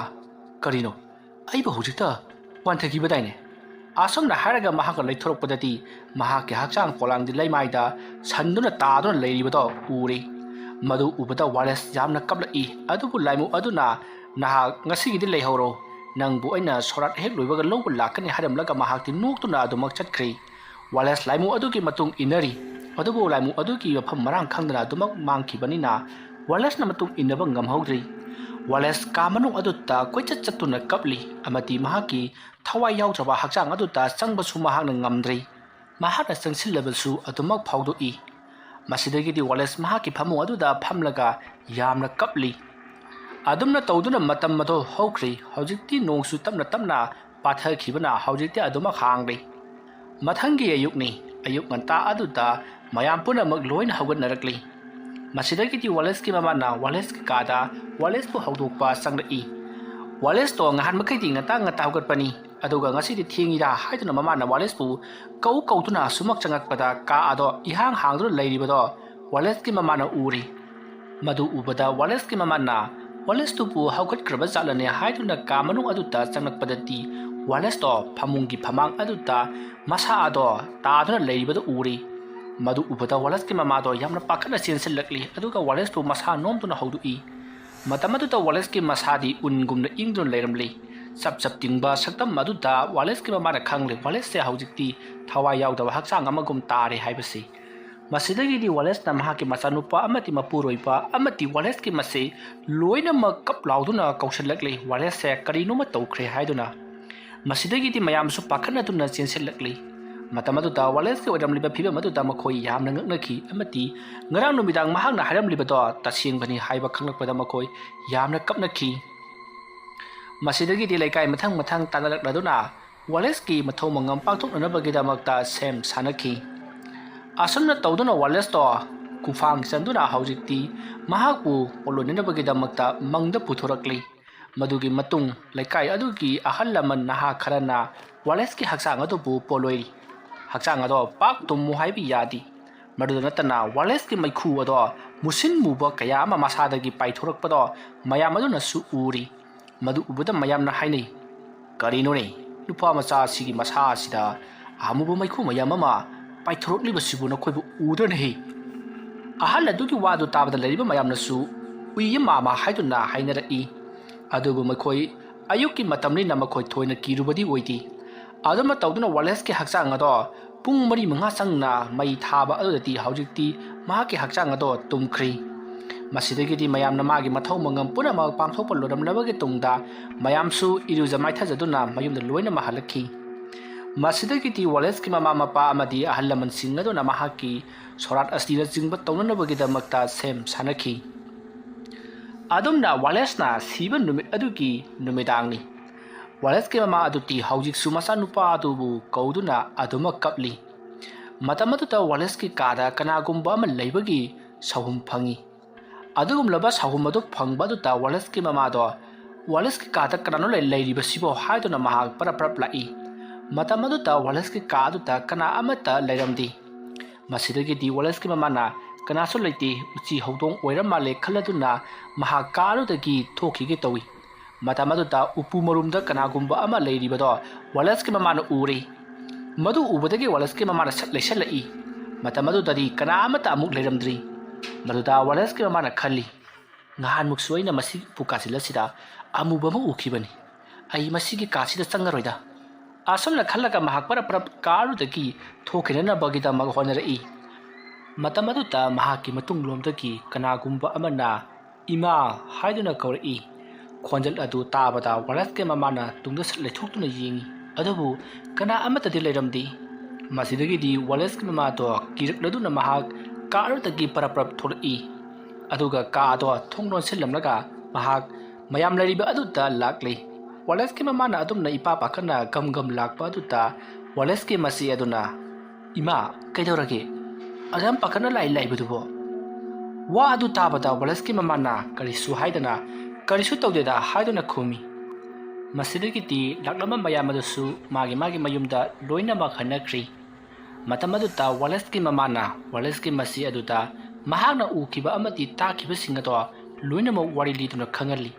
"ꯀꯔꯤꯅꯣ? ꯑꯩꯕꯨ ꯍꯧꯖꯤꯛꯇ ꯋꯥꯟꯊꯈꯤꯕꯗꯥꯏꯅꯦ?" ꯑꯁꯨꯝꯅ ꯍꯥꯏꯔꯒ ꯃꯍꯥꯛꯅ ꯂꯩꯊꯣꯔꯛꯄꯗꯗꯤ ꯃꯍꯥꯛꯀꯤ ꯍꯛꯆꯥꯡ ꯄꯣꯂꯥꯡꯗꯤ ꯂꯩꯃꯥꯏꯗ ꯁꯟꯗꯨꯅ ꯇꯥꯗꯨꯅ ꯂꯩꯔꯤꯕꯗꯣ ꯎꯔꯦ꯫ ꯃꯗꯨ ꯎꯕꯗ ꯋꯥꯂꯦꯁ ꯌꯥꯝꯅ ꯀꯞꯂꯛꯏ꯫ ꯑꯗꯨꯕꯨ ꯂꯥꯏꯃꯨ ꯑꯗꯨꯅ, "ꯅꯍꯥꯛ ꯉꯁꯤꯒꯤꯗꯤ ꯂꯩꯍꯧꯔꯣ, ꯅꯪꯕꯨ ꯑꯩꯅ ꯁꯣꯔꯥꯠ ꯍꯦꯛ ꯂꯣꯏꯕꯒ ꯂꯧꯕ ꯂꯥꯛꯀꯅꯤ" ꯍꯥꯏꯔꯝꯂꯒ ꯃꯍꯥꯛꯇꯤ ꯅꯣꯛꯇꯨꯅ ꯑꯗꯨꯃꯛ ꯆꯠꯈ꯭ꯔꯦ꯫ ꯋꯥꯂꯦꯁ ꯂꯥꯏꯃꯨ ꯑꯗꯨꯒꯤ ꯃꯇꯨꯡ ꯏꯟꯅꯔꯤ꯫ ꯑꯗꯨꯕꯨ ꯂꯥꯏꯃꯨ ꯑꯗꯨꯒꯤ ꯃꯐꯝ ꯃꯔꯥꯡ ꯈꯪꯗꯅ ꯑꯗꯨꯃꯛ ꯃꯥꯡꯈꯤꯕꯅꯤꯅ ꯋꯥꯂꯦꯁꯅ ꯃꯇꯨꯡ ꯏꯟꯅꯕ ꯉꯝꯍꯧꯗ꯭ꯔꯤ꯫ ꯋꯥꯂꯦꯁ ꯀꯥ ꯃꯅꯨꯡ ꯑꯗꯨꯗ ꯀꯣꯏꯆꯠ ꯆꯠꯇꯨꯅ ꯀꯞꯂꯤ ꯑꯃꯗꯤ ꯃꯍꯥꯛꯀꯤ ꯊꯋꯥꯏ ꯌꯥꯎꯗ꯭ꯔꯕ ꯍꯛꯆꯥꯡ ꯑꯗꯨꯗ ꯆꯪꯕꯁꯨ ꯃꯍꯥꯛꯅ ꯉꯝꯗ꯭ꯔꯤ꯫ ꯃꯍꯥꯛꯅ ꯆꯪꯁꯤꯜꯂꯕꯁꯨ ꯑꯗꯨꯃꯛ ꯐꯥꯎꯗꯣꯛꯏ꯫ ꯃꯁꯤꯗꯒꯤꯗꯤ ꯋꯥꯂꯦꯁ ꯃꯍꯥꯛꯀꯤ ꯐꯃꯨꯡ ꯑꯗꯨꯗ ꯐꯝꯂꯒ ꯌꯥꯝꯅ ꯀꯞꯂꯤ꯫ ꯑꯗꯨꯝꯅ ꯇꯧꯗꯨꯅ ꯃꯇꯝ ꯑꯗꯨ ꯍꯧꯈ꯭ꯔꯤ꯫ ꯍꯧꯖꯤꯛꯇꯤ ꯅꯣꯡꯁꯨ ꯇꯞꯅ ꯇꯞꯅ ꯄꯥꯊꯈꯤꯕꯅ ꯍꯧꯖꯤꯛꯇꯤ ꯑꯗꯨꯃꯛ ꯍꯥꯡꯂꯤ꯫ ꯃꯊꯪꯒꯤ ꯑꯌꯨꯛꯅꯤ꯫ ꯑꯌꯨꯛ ꯉꯟꯇꯥ ꯑꯗꯨꯗ ꯃꯌꯥꯝ ꯄꯨꯝꯅꯃꯛ ꯂꯣꯏꯅ ꯍꯧꯒꯠꯅꯔꯛꯂꯤ꯫ ꯃꯁꯤꯗꯒꯤꯗꯤ ꯋꯥꯂꯦꯁꯀꯤ ꯃꯃꯥꯅ ꯋꯥꯂꯦꯁꯀꯤ ꯀꯥꯗ ꯋꯥꯂꯦꯁꯄꯨ ꯍꯧꯗꯣꯛꯄ ꯆꯪꯂꯛꯏ꯫ ꯋꯥꯂꯦꯁꯇꯣ ꯉꯍꯥꯟ ꯃꯈꯩꯗꯤ ꯉꯟꯇꯥ ꯉꯟꯇꯥ ꯍꯧꯒꯠꯄꯅꯤ, ꯑꯗꯨꯒ ꯉꯁꯤꯗꯤ ꯊꯦꯡꯉꯤꯗ ꯍꯥꯏꯗꯨꯅ ꯃꯃꯥꯅ ꯋꯥꯂꯦꯁꯄꯨ ꯀꯧ ꯀꯧꯗꯨꯅ ꯁꯨꯃꯛ ꯆꯪꯉꯛꯄꯗ ꯀꯥ ꯑꯗꯣ ꯏꯍꯥꯡ ꯍꯥꯡꯗꯨꯅ ꯂꯩꯔꯤꯕꯗꯣ ꯋꯥꯂꯦꯁꯀꯤ ꯃꯃꯥꯅ ꯎꯔꯤ꯫ ꯃꯗꯨ ꯎꯕꯗ ꯋꯥꯂꯦꯁꯀꯤ ꯃꯃꯥꯅ ꯋꯥꯂꯦꯁꯇꯨꯕꯨ ꯍꯧꯒꯠꯈ꯭ꯔꯕ ꯖꯥꯠꯂꯅꯦ ꯍꯥꯏꯗꯨꯅ ꯀꯥ ꯃꯅꯨꯡ ꯑꯗꯨꯗ ꯆꯪꯂꯛꯄꯗꯗꯤ ꯋꯥꯂꯦꯁꯇꯣ ꯐꯃꯨꯡꯒꯤ ꯐꯃꯥꯡ ꯑꯗꯨꯗ ꯃꯁꯥ ꯑꯗꯣ ꯇꯥꯗꯨꯅ ꯂꯩꯔꯤꯕꯗꯨ ꯎꯔꯤ꯫ ꯃꯗꯨ ꯎꯕꯗ ꯋꯥꯂꯦꯁꯀꯤ ꯃꯃꯥꯗꯣ ꯌꯥꯝꯅ ꯄꯥꯈꯠꯅ ꯆꯦꯟꯁꯤꯜꯂꯛꯂꯤ, ꯑꯗꯨꯒ ꯋꯥꯂꯦꯁꯄꯨ ꯃꯁꯥ ꯅꯣꯝꯗꯨꯅ ꯍꯧꯗꯣꯛꯏ꯫ ꯃꯇꯝ ꯑꯗꯨꯗ ꯋꯥꯂꯦꯁꯀꯤ ꯃꯁꯥꯗꯤ ꯎꯟꯒꯨꯝꯅ ꯏꯪꯗꯨꯅ ꯂꯩꯔꯝꯂꯤ꯫ ꯆꯞ ꯆꯞ ꯇꯤꯡꯕ ꯁꯛꯇꯝ ꯑꯗꯨꯗ ꯋꯥꯂꯦꯁꯀꯤ ꯃꯃꯥꯅ ꯈꯪꯂꯦ, ꯋꯥꯂꯦꯁꯁꯦ ꯍꯧꯖꯤꯛꯇꯤ ꯊꯋꯥꯏ ꯌꯥꯎꯗꯕ ꯍꯛꯆꯥꯡ ꯑꯃꯒꯨꯝ ꯇꯥꯔꯦ ꯍꯥꯏꯕꯁꯤ꯫ ꯃꯁꯤꯗꯒꯤꯗꯤ ꯋꯥꯂꯦꯁꯅ ꯃꯍꯥꯛꯀꯤ ꯃꯆꯥꯅꯨꯄꯥ ꯑꯃꯗꯤ ꯃꯄꯨꯔꯣꯏꯕ ꯑꯃꯗꯤ ꯋꯥꯂꯦꯁꯀꯤ ꯃꯆꯦ ꯂꯣꯏꯅꯃꯛ ꯀꯞ ꯂꯥꯎꯗꯨꯅ ꯀꯧꯁꯤꯜꯂꯛꯂꯤ, ꯋꯥꯂꯦꯁꯁꯦ ꯀꯔꯤꯅꯣꯃ ꯇꯧꯈ꯭ꯔꯦ ꯍꯥꯏꯗꯨꯅ꯫ ꯃꯁꯤꯗꯒꯤꯗꯤ ꯃꯌꯥꯝꯁꯨ ꯄꯥꯈꯠꯅꯗꯨꯅ ꯆꯦꯟꯁꯤꯜꯂꯛꯂꯤ꯫ ꯃꯇꯝ ꯑꯗꯨꯗ ꯋꯥꯂꯦꯁꯀꯤ ꯑꯣꯏꯔꯝꯂꯤꯕ ꯐꯤꯕꯝ ꯑꯗꯨꯗ ꯃꯈꯣꯏ ꯌꯥꯝꯅ ꯉꯛꯅꯈꯤ ꯑꯃꯗꯤ ꯉꯔꯥꯡ ꯅꯨꯃꯤꯗꯥꯡ ꯃꯍꯥꯛꯅ ꯍꯥꯏꯔꯝꯂꯤꯕꯗꯣ ꯇꯁꯦꯡꯕꯅꯤ ꯍꯥꯏꯕ ꯈꯪꯂꯛꯄꯗ ꯃꯈꯣꯏ ꯌꯥꯝꯅ ꯀꯞꯅꯈꯤ꯫ ꯃꯁꯤꯗꯒꯤꯗꯤ ꯂꯩꯀꯥꯏ ꯃꯊꯪ ꯃꯊꯪ ꯇꯥꯟꯅꯔꯛꯂꯗꯨꯅ ꯋꯥꯂꯦꯁꯀꯤ ꯃꯊꯧ ꯃꯉꯝ ꯄꯥꯡꯊꯣꯛꯅꯅꯕꯒꯤꯗꯃꯛꯇ ꯁꯦꯝ ꯁꯥꯅꯈꯤ꯫ ꯑꯁꯨꯝꯅ ꯇꯧꯗꯨꯅ ꯋꯥꯂꯦꯁꯇꯣ ꯈꯣꯡꯐꯥꯡ ꯆꯟꯗꯨꯅ ꯍꯧꯖꯤꯛꯇꯤ ꯃꯍꯥꯛꯄꯨ ꯄꯣꯠꯂꯣꯏꯅꯅꯕꯒꯤꯗꯃꯛꯇ ꯃꯪꯗ ꯄꯨꯊꯣꯔꯛꯂꯤ꯫ ꯃꯗꯨꯒꯤ ꯃꯇꯨꯡ ꯂꯩꯀꯥꯏ ꯑꯗꯨꯒꯤ ꯑꯍꯜ ꯂꯃꯟ ꯅꯍꯥ ꯈꯔꯅ ꯋꯥꯂꯦꯁꯀꯤ ꯍꯛꯆꯥꯡ ꯑꯗꯨꯕꯨ ꯄꯣꯠꯂꯣꯏꯔꯤ꯫ ꯍꯛꯆꯥꯡ ꯑꯗꯣ ꯄꯥꯛ ꯇꯨꯝꯃꯨ ꯍꯥꯏꯕ ꯌꯥꯗꯦ꯫ ꯃꯗꯨꯗ ꯅꯠꯇꯅ ꯋꯥꯂꯦꯁꯀꯤ ꯃꯩꯈꯨ ꯑꯗꯣ ꯃꯨꯁꯤꯟ ꯃꯨꯕ ꯀꯌꯥ ꯑꯃ ꯃꯁꯥꯗꯒꯤ ꯄꯥꯏꯊꯣꯔꯛꯄꯗꯣ ꯃꯌꯥꯝ ꯑꯗꯨꯅꯁꯨ ꯎꯔꯤ꯫ ꯃꯗꯨ ꯎꯕꯗ ꯃꯌꯥꯝꯅ ꯍꯥꯏꯅꯩ, "ꯀꯔꯤꯅꯣꯅꯦ, ꯅꯨꯄꯥ ꯃꯆꯥ ꯑꯁꯤꯒꯤ ꯃꯁꯥ ꯑꯁꯤꯗ ꯑꯃꯨꯕ ꯃꯩꯈꯨ ꯃꯌꯥꯝ ꯑꯃ ꯄꯥꯏꯊꯣꯔꯛꯂꯤꯕꯁꯤꯕꯨ ꯅꯈꯣꯏꯕꯨ ꯎꯗ꯭ꯔꯅꯦꯍꯦ?" ꯑꯍꯜ ꯑꯗꯨꯒꯤ ꯋꯥꯗꯨ ꯇꯥꯕꯗ ꯂꯩꯔꯤꯕ ꯃꯌꯥꯝꯅꯁꯨ ꯎꯏ ꯃꯥꯃ ꯍꯥꯏꯗꯨꯅ ꯍꯥꯏꯅꯔꯛꯏ꯫ ꯑꯗꯨꯕꯨ ꯃꯈꯣꯏ ꯑꯌꯨꯛꯀꯤ ꯃꯇꯝꯅꯤꯅ ꯃꯈꯣꯏ ꯊꯣꯏꯅ ꯀꯤꯔꯨꯕꯗꯤ ꯑꯣꯏꯗꯦ꯫ ꯑꯗꯨꯝꯅ ꯇꯧꯗꯨꯅ ꯋꯥꯂꯦꯁꯀꯤ ꯍꯛꯆꯥꯡ ꯑꯗꯣ ꯄꯨꯡ ꯃꯔꯤ ꯃꯉꯥ ꯆꯪꯅ ꯃꯩ ꯊꯥꯕ ꯑꯗꯨꯗꯗꯤ ꯍꯧꯖꯤꯛꯇꯤ ꯃꯍꯥꯛꯀꯤ ꯍꯛꯆꯥꯡ ꯑꯗꯣ ꯇꯨꯝꯈ꯭ꯔꯤ꯫ ꯃꯁꯤꯗꯒꯤꯗꯤ ꯃꯌꯥꯝꯅ ꯃꯥꯒꯤ ꯃꯊꯧ ꯃꯉꯝ ꯄꯨꯝꯅꯃꯛ ꯄꯥꯡꯊꯣꯛꯄ ꯂꯣꯏꯔꯝꯂꯕꯒꯤ ꯇꯨꯡꯗ ꯃꯌꯥꯝꯁꯨ ꯏꯔꯨꯖ ꯃꯥꯏꯊꯖꯗꯨꯅ ꯃꯌꯨꯝꯗ ꯂꯣꯏꯅꯃꯛ ꯍꯜꯂꯛꯈꯤ꯫ ꯃꯁꯤꯗꯒꯤꯗꯤ ꯋꯥꯂꯦꯁꯀꯤ ꯃꯃꯥ ꯃꯄꯥ ꯑꯃꯗꯤ ꯑꯍꯜ ꯂꯃꯟꯁꯤꯡ ꯑꯗꯨꯅ ꯃꯍꯥꯛꯀꯤ ꯁꯣꯔꯥꯠ ꯑꯁꯇꯤꯅꯆꯤꯡꯕ ꯇꯧꯅꯅꯕꯒꯤꯗꯃꯛꯇ ꯁꯦꯝ ꯁꯥꯅꯈꯤ꯫ ꯑꯗꯨꯝꯅ ꯋꯥꯂꯦꯁꯅ ꯁꯤꯕ ꯅꯨꯃꯤꯠ ꯑꯗꯨꯒꯤ ꯅꯨꯃꯤꯗꯥꯡꯅꯤ꯫ ꯋꯥꯂꯦꯁꯀꯤ ꯃꯃꯥ ꯑꯗꯨꯗꯤ ꯍꯧꯖꯤꯛꯁꯨ ꯃꯆꯥꯅꯨꯄꯥ ꯑꯗꯨꯕꯨ ꯀꯧꯗꯨꯅ ꯑꯗꯨꯃꯛ ꯀꯞꯂꯤ꯫ ꯃꯇꯝ ꯑꯗꯨꯗ ꯋꯥꯂꯦꯁꯀꯤ ꯀꯥꯗ ꯀꯅꯥꯒꯨꯝꯕ ꯑꯃ ꯂꯩꯕꯒꯤ ꯁꯥꯎꯍꯨꯝ ꯐꯪꯏ꯫ ꯑꯗꯨꯒꯨꯝꯂꯕ ꯁꯥꯎꯍꯨꯝ ꯑꯗꯨ ꯐꯪꯕ ꯑꯗꯨꯗ ꯋꯥꯂꯦꯁꯀꯤ ꯃꯃꯥꯗꯣ, "ꯋꯥꯂꯦꯁꯀꯤ ꯀꯥꯗ ꯀꯅꯥꯅꯣ ꯂꯩ-, ꯂꯩꯔꯤꯕꯁꯤꯕꯣ?" ꯍꯥꯏꯗꯨꯅ ꯃꯍꯥꯛ ꯄꯔꯞ ꯄꯔꯞ ꯂꯥꯛꯏ꯫ ꯃꯇꯝ ꯑꯗꯨꯗ ꯋꯥꯂꯦꯁꯀꯤ ꯀꯥ ꯑꯗꯨꯗ ꯀꯅꯥ ꯑꯃꯠꯇ ꯂꯩꯔꯝꯗꯦ꯫ ꯃꯁꯤꯗꯒꯤꯗꯤ ꯋꯥꯂꯦꯁꯀꯤ ꯃꯃꯥꯅ, "ꯀꯅꯥꯁꯨ ꯂꯩꯇꯦ, ꯎꯆꯤ ꯍꯧꯗꯣꯡ ꯑꯣꯏꯔ ꯃꯥꯜꯂꯦ" ꯈꯜꯂꯗꯨꯅ ꯃꯍꯥꯛ ꯀꯥ ꯑꯗꯨꯗꯒꯤ ꯊꯣꯛꯈꯤꯒꯦ ꯇꯧꯏ꯫ ꯃꯇꯝ ꯑꯗꯨꯗ ꯎꯄꯨ ꯃꯔꯨꯝꯗ ꯀꯅꯥꯒꯨꯝꯕ ꯑꯃ ꯂꯩꯔꯤꯕꯗꯣ ꯋꯥꯂꯦꯁꯀꯤ ꯃꯃꯥꯅ ꯎꯔꯦ꯫ ꯃꯗꯨ ꯎꯕꯗꯒꯤ ꯋꯥꯂꯦꯁꯀꯤ ꯃꯃꯥꯅ ꯁꯠ ꯂꯩꯁꯜꯂꯛꯏ꯫ ꯃꯇꯝ ꯑꯗꯨꯗꯗꯤ ꯀꯅꯥ ꯑꯃꯠꯇ ꯑꯃꯨꯛ ꯂꯩꯔꯝꯗ꯭ꯔꯤ꯫ ꯃꯗꯨꯗ ꯋꯥꯂꯦꯁꯀꯤ ꯃꯃꯥꯅ ꯈꯜꯂꯤ, "ꯅꯍꯥꯟꯃꯨꯛꯁꯨ ꯑꯩꯅ ꯃꯁꯤ ꯎꯄꯨ ꯀꯥꯁꯤꯜ ꯑꯁꯤꯗ ꯑꯃꯨꯕ ꯑꯃ ꯎꯈꯤꯕꯅꯤ꯫ ꯑꯩ ꯃꯁꯤꯒꯤ ꯀꯥꯁꯤꯗ ꯆꯪꯉꯔꯣꯏꯗ"꯫ ꯑꯁꯨꯝꯅ ꯈꯜꯂꯒ ꯃꯍꯥꯛ ꯄꯔꯞ ꯄꯔꯞ ꯀꯥ ꯑꯗꯨꯗꯒꯤ ꯊꯣꯛꯈꯤꯅꯅꯕꯒꯤꯗꯃꯛ ꯍꯣꯠꯅꯔꯛꯏ꯫ ꯃꯇꯝ ꯑꯗꯨꯗ ꯃꯍꯥꯛꯀꯤ ꯃꯇꯨꯡꯂꯣꯝꯗꯒꯤ ꯀꯅꯥꯒꯨꯝꯕ ꯑꯃꯅ "ꯏꯃꯥ" ꯍꯥꯏꯗꯨꯅ ꯀꯧꯔꯛꯏ꯫ ꯈꯣꯟꯖꯦꯜ ꯑꯗꯨ ꯇꯥꯕꯗ ꯋꯥꯂꯦꯁꯀꯤ ꯃꯃꯥꯅ ꯇꯨꯡꯗ ꯁꯠ ꯂꯩꯊꯣꯛꯇꯨꯅ ꯌꯦꯡꯏ, ꯑꯗꯨꯕꯨ ꯀꯅꯥ ꯑꯃꯠꯇꯗꯤ ꯂꯩꯔꯝꯗꯦ꯫ ꯃꯁꯤꯗꯒꯤꯗꯤ ꯋꯥꯂꯦꯁꯀꯤ ꯃꯃꯥꯗꯣ ꯀꯤꯔꯛꯂꯗꯨꯅ ꯃꯍꯥꯛ ꯀꯥ ꯑꯗꯨꯗꯒꯤ ꯄꯔꯞ ꯄꯔꯞ ꯊꯣꯛꯂꯛꯏ꯫ ꯑꯗꯨꯒ ꯀꯥ ꯑꯗꯣ ꯊꯣꯡ ꯂꯣꯟꯁꯤꯜꯂꯝꯂꯒ ꯃꯍꯥꯛ ꯃꯌꯥꯝ ꯂꯩꯔꯤꯕ ꯑꯗꯨꯗ ꯂꯥꯛꯂꯤ꯫ ꯋꯥꯂꯦꯁꯀꯤ ꯃꯃꯥꯅ ꯑꯗꯨꯝꯅ ꯏꯄꯥ ꯄꯥꯈꯠꯅ ꯒꯝ ꯒꯝ ꯂꯥꯛꯄ ꯑꯗꯨꯗ ꯋꯥꯂꯦꯁꯀꯤ ꯃꯆꯦ ꯑꯗꯨꯅ, "ꯏꯃꯥ, ꯀꯩꯗꯧꯔꯒꯦ? ꯑꯗꯨꯌꯥꯝ ꯄꯥꯈꯠꯅ ꯂꯥꯛꯏ ꯂꯥꯛꯏꯕꯗꯨꯕꯣ?" ꯋꯥ ꯑꯗꯨ ꯇꯥꯕꯗ ꯋꯥꯂꯦꯁꯀꯤ ꯃꯃꯥꯅ ꯀꯔꯤꯁꯨ ꯍꯥꯏꯗꯅ, "ꯀꯔꯤꯁꯨ ꯇꯧꯗꯦꯗ" ꯍꯥꯏꯗꯨꯅ ꯈꯨꯝꯃꯤ꯫ ꯃꯁꯤꯗꯒꯤꯗꯤ ꯂꯥꯛꯂꯝꯕ ꯃꯌꯥꯝ ꯑꯗꯨꯁꯨ ꯃꯥꯒꯤ ꯃꯥꯒꯤ ꯃꯌꯨꯝꯗ ꯂꯣꯏꯅꯃꯛ ꯍꯟꯅꯈ꯭ꯔꯤ꯫ ꯃꯇꯝ ꯑꯗꯨꯗ ꯋꯥꯂꯦꯁꯀꯤ ꯃꯃꯥꯅ ꯋꯥꯂꯦꯁꯀꯤ ꯃꯆꯦ ꯑꯗꯨꯗ ꯃꯍꯥꯛꯅ ꯎꯈꯤꯕ ꯑꯃꯗꯤ ꯇꯥꯈꯤꯕꯁꯤꯡ ꯑꯗꯣ ꯂꯣꯏꯅꯃꯛ ꯋꯥꯔꯤ ꯂꯤꯗꯨꯅ ꯈꯪꯍꯜꯂꯤ꯫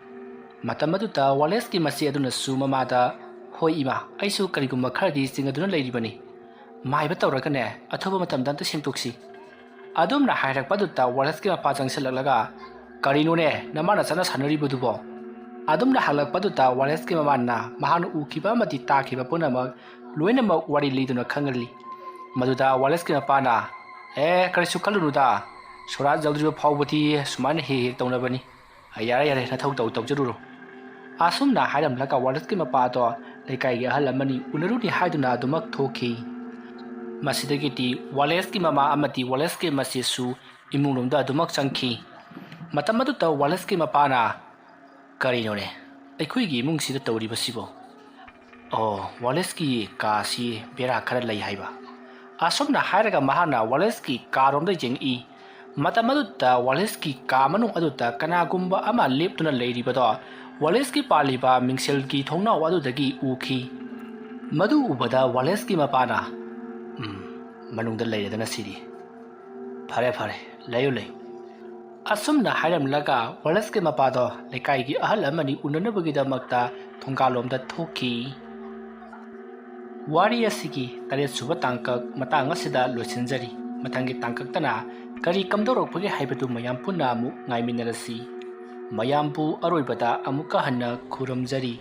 ꯃꯇꯝ ꯑꯗꯨꯗ ꯋꯥꯂꯦꯁꯀꯤ ꯃꯆꯦ ꯑꯗꯨꯅꯁꯨ ꯃꯃꯥꯗ, "ꯍꯣꯏ ꯏꯃꯥ, ꯑꯩꯁꯨ ꯀꯔꯤꯒꯨꯝꯕ ꯈꯔꯗꯤ ꯆꯤꯡꯅꯗꯨꯅ ꯂꯩꯔꯤꯕꯅꯤ꯫ ꯃꯥꯏꯕ ꯇꯧꯔꯒꯅꯦ, ꯑꯊꯨꯕ ꯃꯇꯝꯗ ꯑꯝꯇ ꯁꯦꯡꯗꯣꯛꯁꯤ"꯫ ꯑꯗꯨꯝꯅ ꯍꯥꯏꯔꯛꯄ ꯑꯗꯨꯗ ꯋꯥꯂꯦꯁꯀꯤ ꯃꯄꯥ ꯆꯪꯁꯤꯜꯂꯛꯂꯒ, "ꯀꯔꯤꯅꯣꯅꯦ ꯅꯃꯥ ꯅꯆꯥꯅ ꯁꯥꯟꯅꯔꯤꯕꯗꯨꯕꯣ?" ꯑꯗꯨꯝꯅ ꯍꯪꯂꯛꯄ ꯑꯗꯨꯗ ꯋꯥꯂꯦꯁꯀꯤ ꯃꯃꯥꯅ ꯃꯍꯥꯛꯅ ꯎꯈꯤꯕ ꯑꯃꯗꯤ ꯇꯥꯈꯤꯕ ꯄꯨꯝꯅꯃꯛ ꯂꯣꯏꯅꯃꯛ ꯋꯥꯔꯤ ꯂꯤꯗꯨꯅ ꯈꯪꯍꯜꯂꯤ꯫ ꯃꯗꯨꯗ ꯋꯥꯂꯦꯁꯀꯤ ꯃꯄꯥꯅ, "ꯑꯦ, ꯀꯔꯤꯁꯨ ꯈꯜꯂꯨꯅꯨꯗ, ꯁꯣꯔꯥꯠ ꯌꯧꯗ꯭ꯔꯤꯕ ꯐꯥꯎꯕꯗꯤ ꯁꯨꯃꯥꯏꯅ ꯍꯦꯛ ꯍꯦꯛ ꯇꯧꯅꯕꯅꯤ꯫ ꯌꯥꯔꯦ, ꯌꯥꯔꯦ, ꯅꯊꯧ ꯇꯧ, ꯇꯧꯖꯔꯨꯔꯣ"꯫ ꯑꯁꯨꯝꯅ ꯍꯥꯏꯔꯝꯂꯒ ꯋꯥꯂꯦꯁꯀꯤ ꯃꯄꯥꯗꯣ ꯂꯩꯀꯥꯏꯒꯤ ꯑꯍꯜ ꯑꯃꯅꯤ ꯎꯅꯔꯨꯅꯤ ꯍꯥꯏꯗꯨꯅ ꯑꯗꯨꯃꯛ ꯊꯣꯛꯈꯤ꯫ ꯃꯁꯤꯗꯒꯤꯗꯤ ꯋꯥꯂꯦꯁꯀꯤ ꯃꯃꯥ ꯑꯃꯗꯤ ꯋꯥꯂꯦꯁꯀꯤ ꯃꯆꯦꯁꯨ ꯏꯃꯨꯡꯂꯣꯝꯗ ꯑꯗꯨꯃꯛ ꯆꯪꯈꯤ꯫ ꯃꯇꯝ ꯑꯗꯨꯗ ꯋꯥꯂꯦꯁꯀꯤ ꯃꯄꯥꯅ, "ꯀꯔꯤꯅꯣꯅꯦ ꯑꯩꯈꯣꯏꯒꯤ ꯏꯃꯨꯡꯁꯤꯗ ꯇꯧꯔꯤꯕꯁꯤꯕꯣ? ꯑꯣ, ꯋꯥꯂꯦꯁꯀꯤ ꯀꯥꯁꯤ ꯕꯦꯔꯥ ꯈꯔ ꯂꯩ ꯍꯥꯏꯕ꯫ ꯑꯁꯨꯝꯅ ꯍꯥꯏꯔꯒ ꯃꯍꯥꯛꯅ ꯋꯥꯂꯦꯁꯀꯤ ꯀꯥꯔꯣꯝꯗ ꯌꯦꯡꯉꯛꯏ꯫ ꯃꯇꯝ ꯑꯗꯨꯗ ꯋꯥꯂꯦꯁꯀꯤ ꯀꯥ ꯃꯅꯨꯡ ꯑꯗꯨꯗ ꯀꯅꯥꯒꯨꯝꯕ ꯑꯃ ꯂꯦꯞꯇꯨꯅ ꯂꯩꯔꯤꯕꯗꯣ ꯋꯥꯂꯦꯁꯀꯤ ꯄꯥꯜꯂꯤꯕ ꯃꯤꯡꯁꯦꯜꯒꯤ ꯊꯣꯡꯅꯥꯎ ꯑꯗꯨꯗꯒꯤ ꯎꯈꯤ꯫ ꯃꯗꯨ ꯎꯕꯗ ꯋꯥꯂꯦꯁꯀꯤ ꯃꯄꯥꯅ, "ꯎꯝ, ꯃꯅꯨꯡꯗ ꯂꯩꯔꯦꯗꯅ ꯁꯤꯗꯤ꯫ ꯐꯔꯦ, ꯐꯔꯦ, ꯂꯩꯌꯨ, ꯂꯩꯌꯨ꯫" ꯑꯁꯨꯝꯅ ꯍꯥꯏꯔꯝꯂꯒ ꯋꯥꯂꯦꯁꯀꯤ ꯃꯄꯥꯗꯣ ꯂꯩꯀꯥꯏꯒꯤ ꯑꯍꯜ ꯑꯃꯅꯤ ꯎꯅꯅꯕꯒꯤꯗꯃꯛꯇ ꯊꯣꯡꯒꯥꯜꯂꯣꯝꯗ ꯊꯣꯛꯈꯤ꯫ ꯋꯥꯔꯤ ꯑꯁꯤꯒꯤ ꯇꯔꯦꯠ ꯁꯨꯕ ꯇꯥꯡꯀꯛ ꯃꯇꯥꯡ ꯑꯁꯤꯗ ꯂꯣꯏꯁꯤꯟꯖꯔꯤ꯫ ꯃꯊꯪꯒꯤ ꯇꯥꯡꯀꯛꯇꯅ ꯀꯔꯤ ꯀꯝꯗꯧꯔꯛꯄꯒꯦ ꯍꯥꯏꯕꯗꯨ ꯃꯌꯥꯝ ꯄꯨꯟꯅ ꯑꯃꯨꯛ ꯉꯥꯏꯃꯤꯟꯅꯔꯁꯤ꯫ ꯃꯌꯥꯝꯕꯨ ꯑꯔꯣꯏꯕꯗ ꯑꯃꯨꯛꯀ ꯍꯟꯅ ꯈꯨꯔꯨꯝꯖꯔꯤ꯫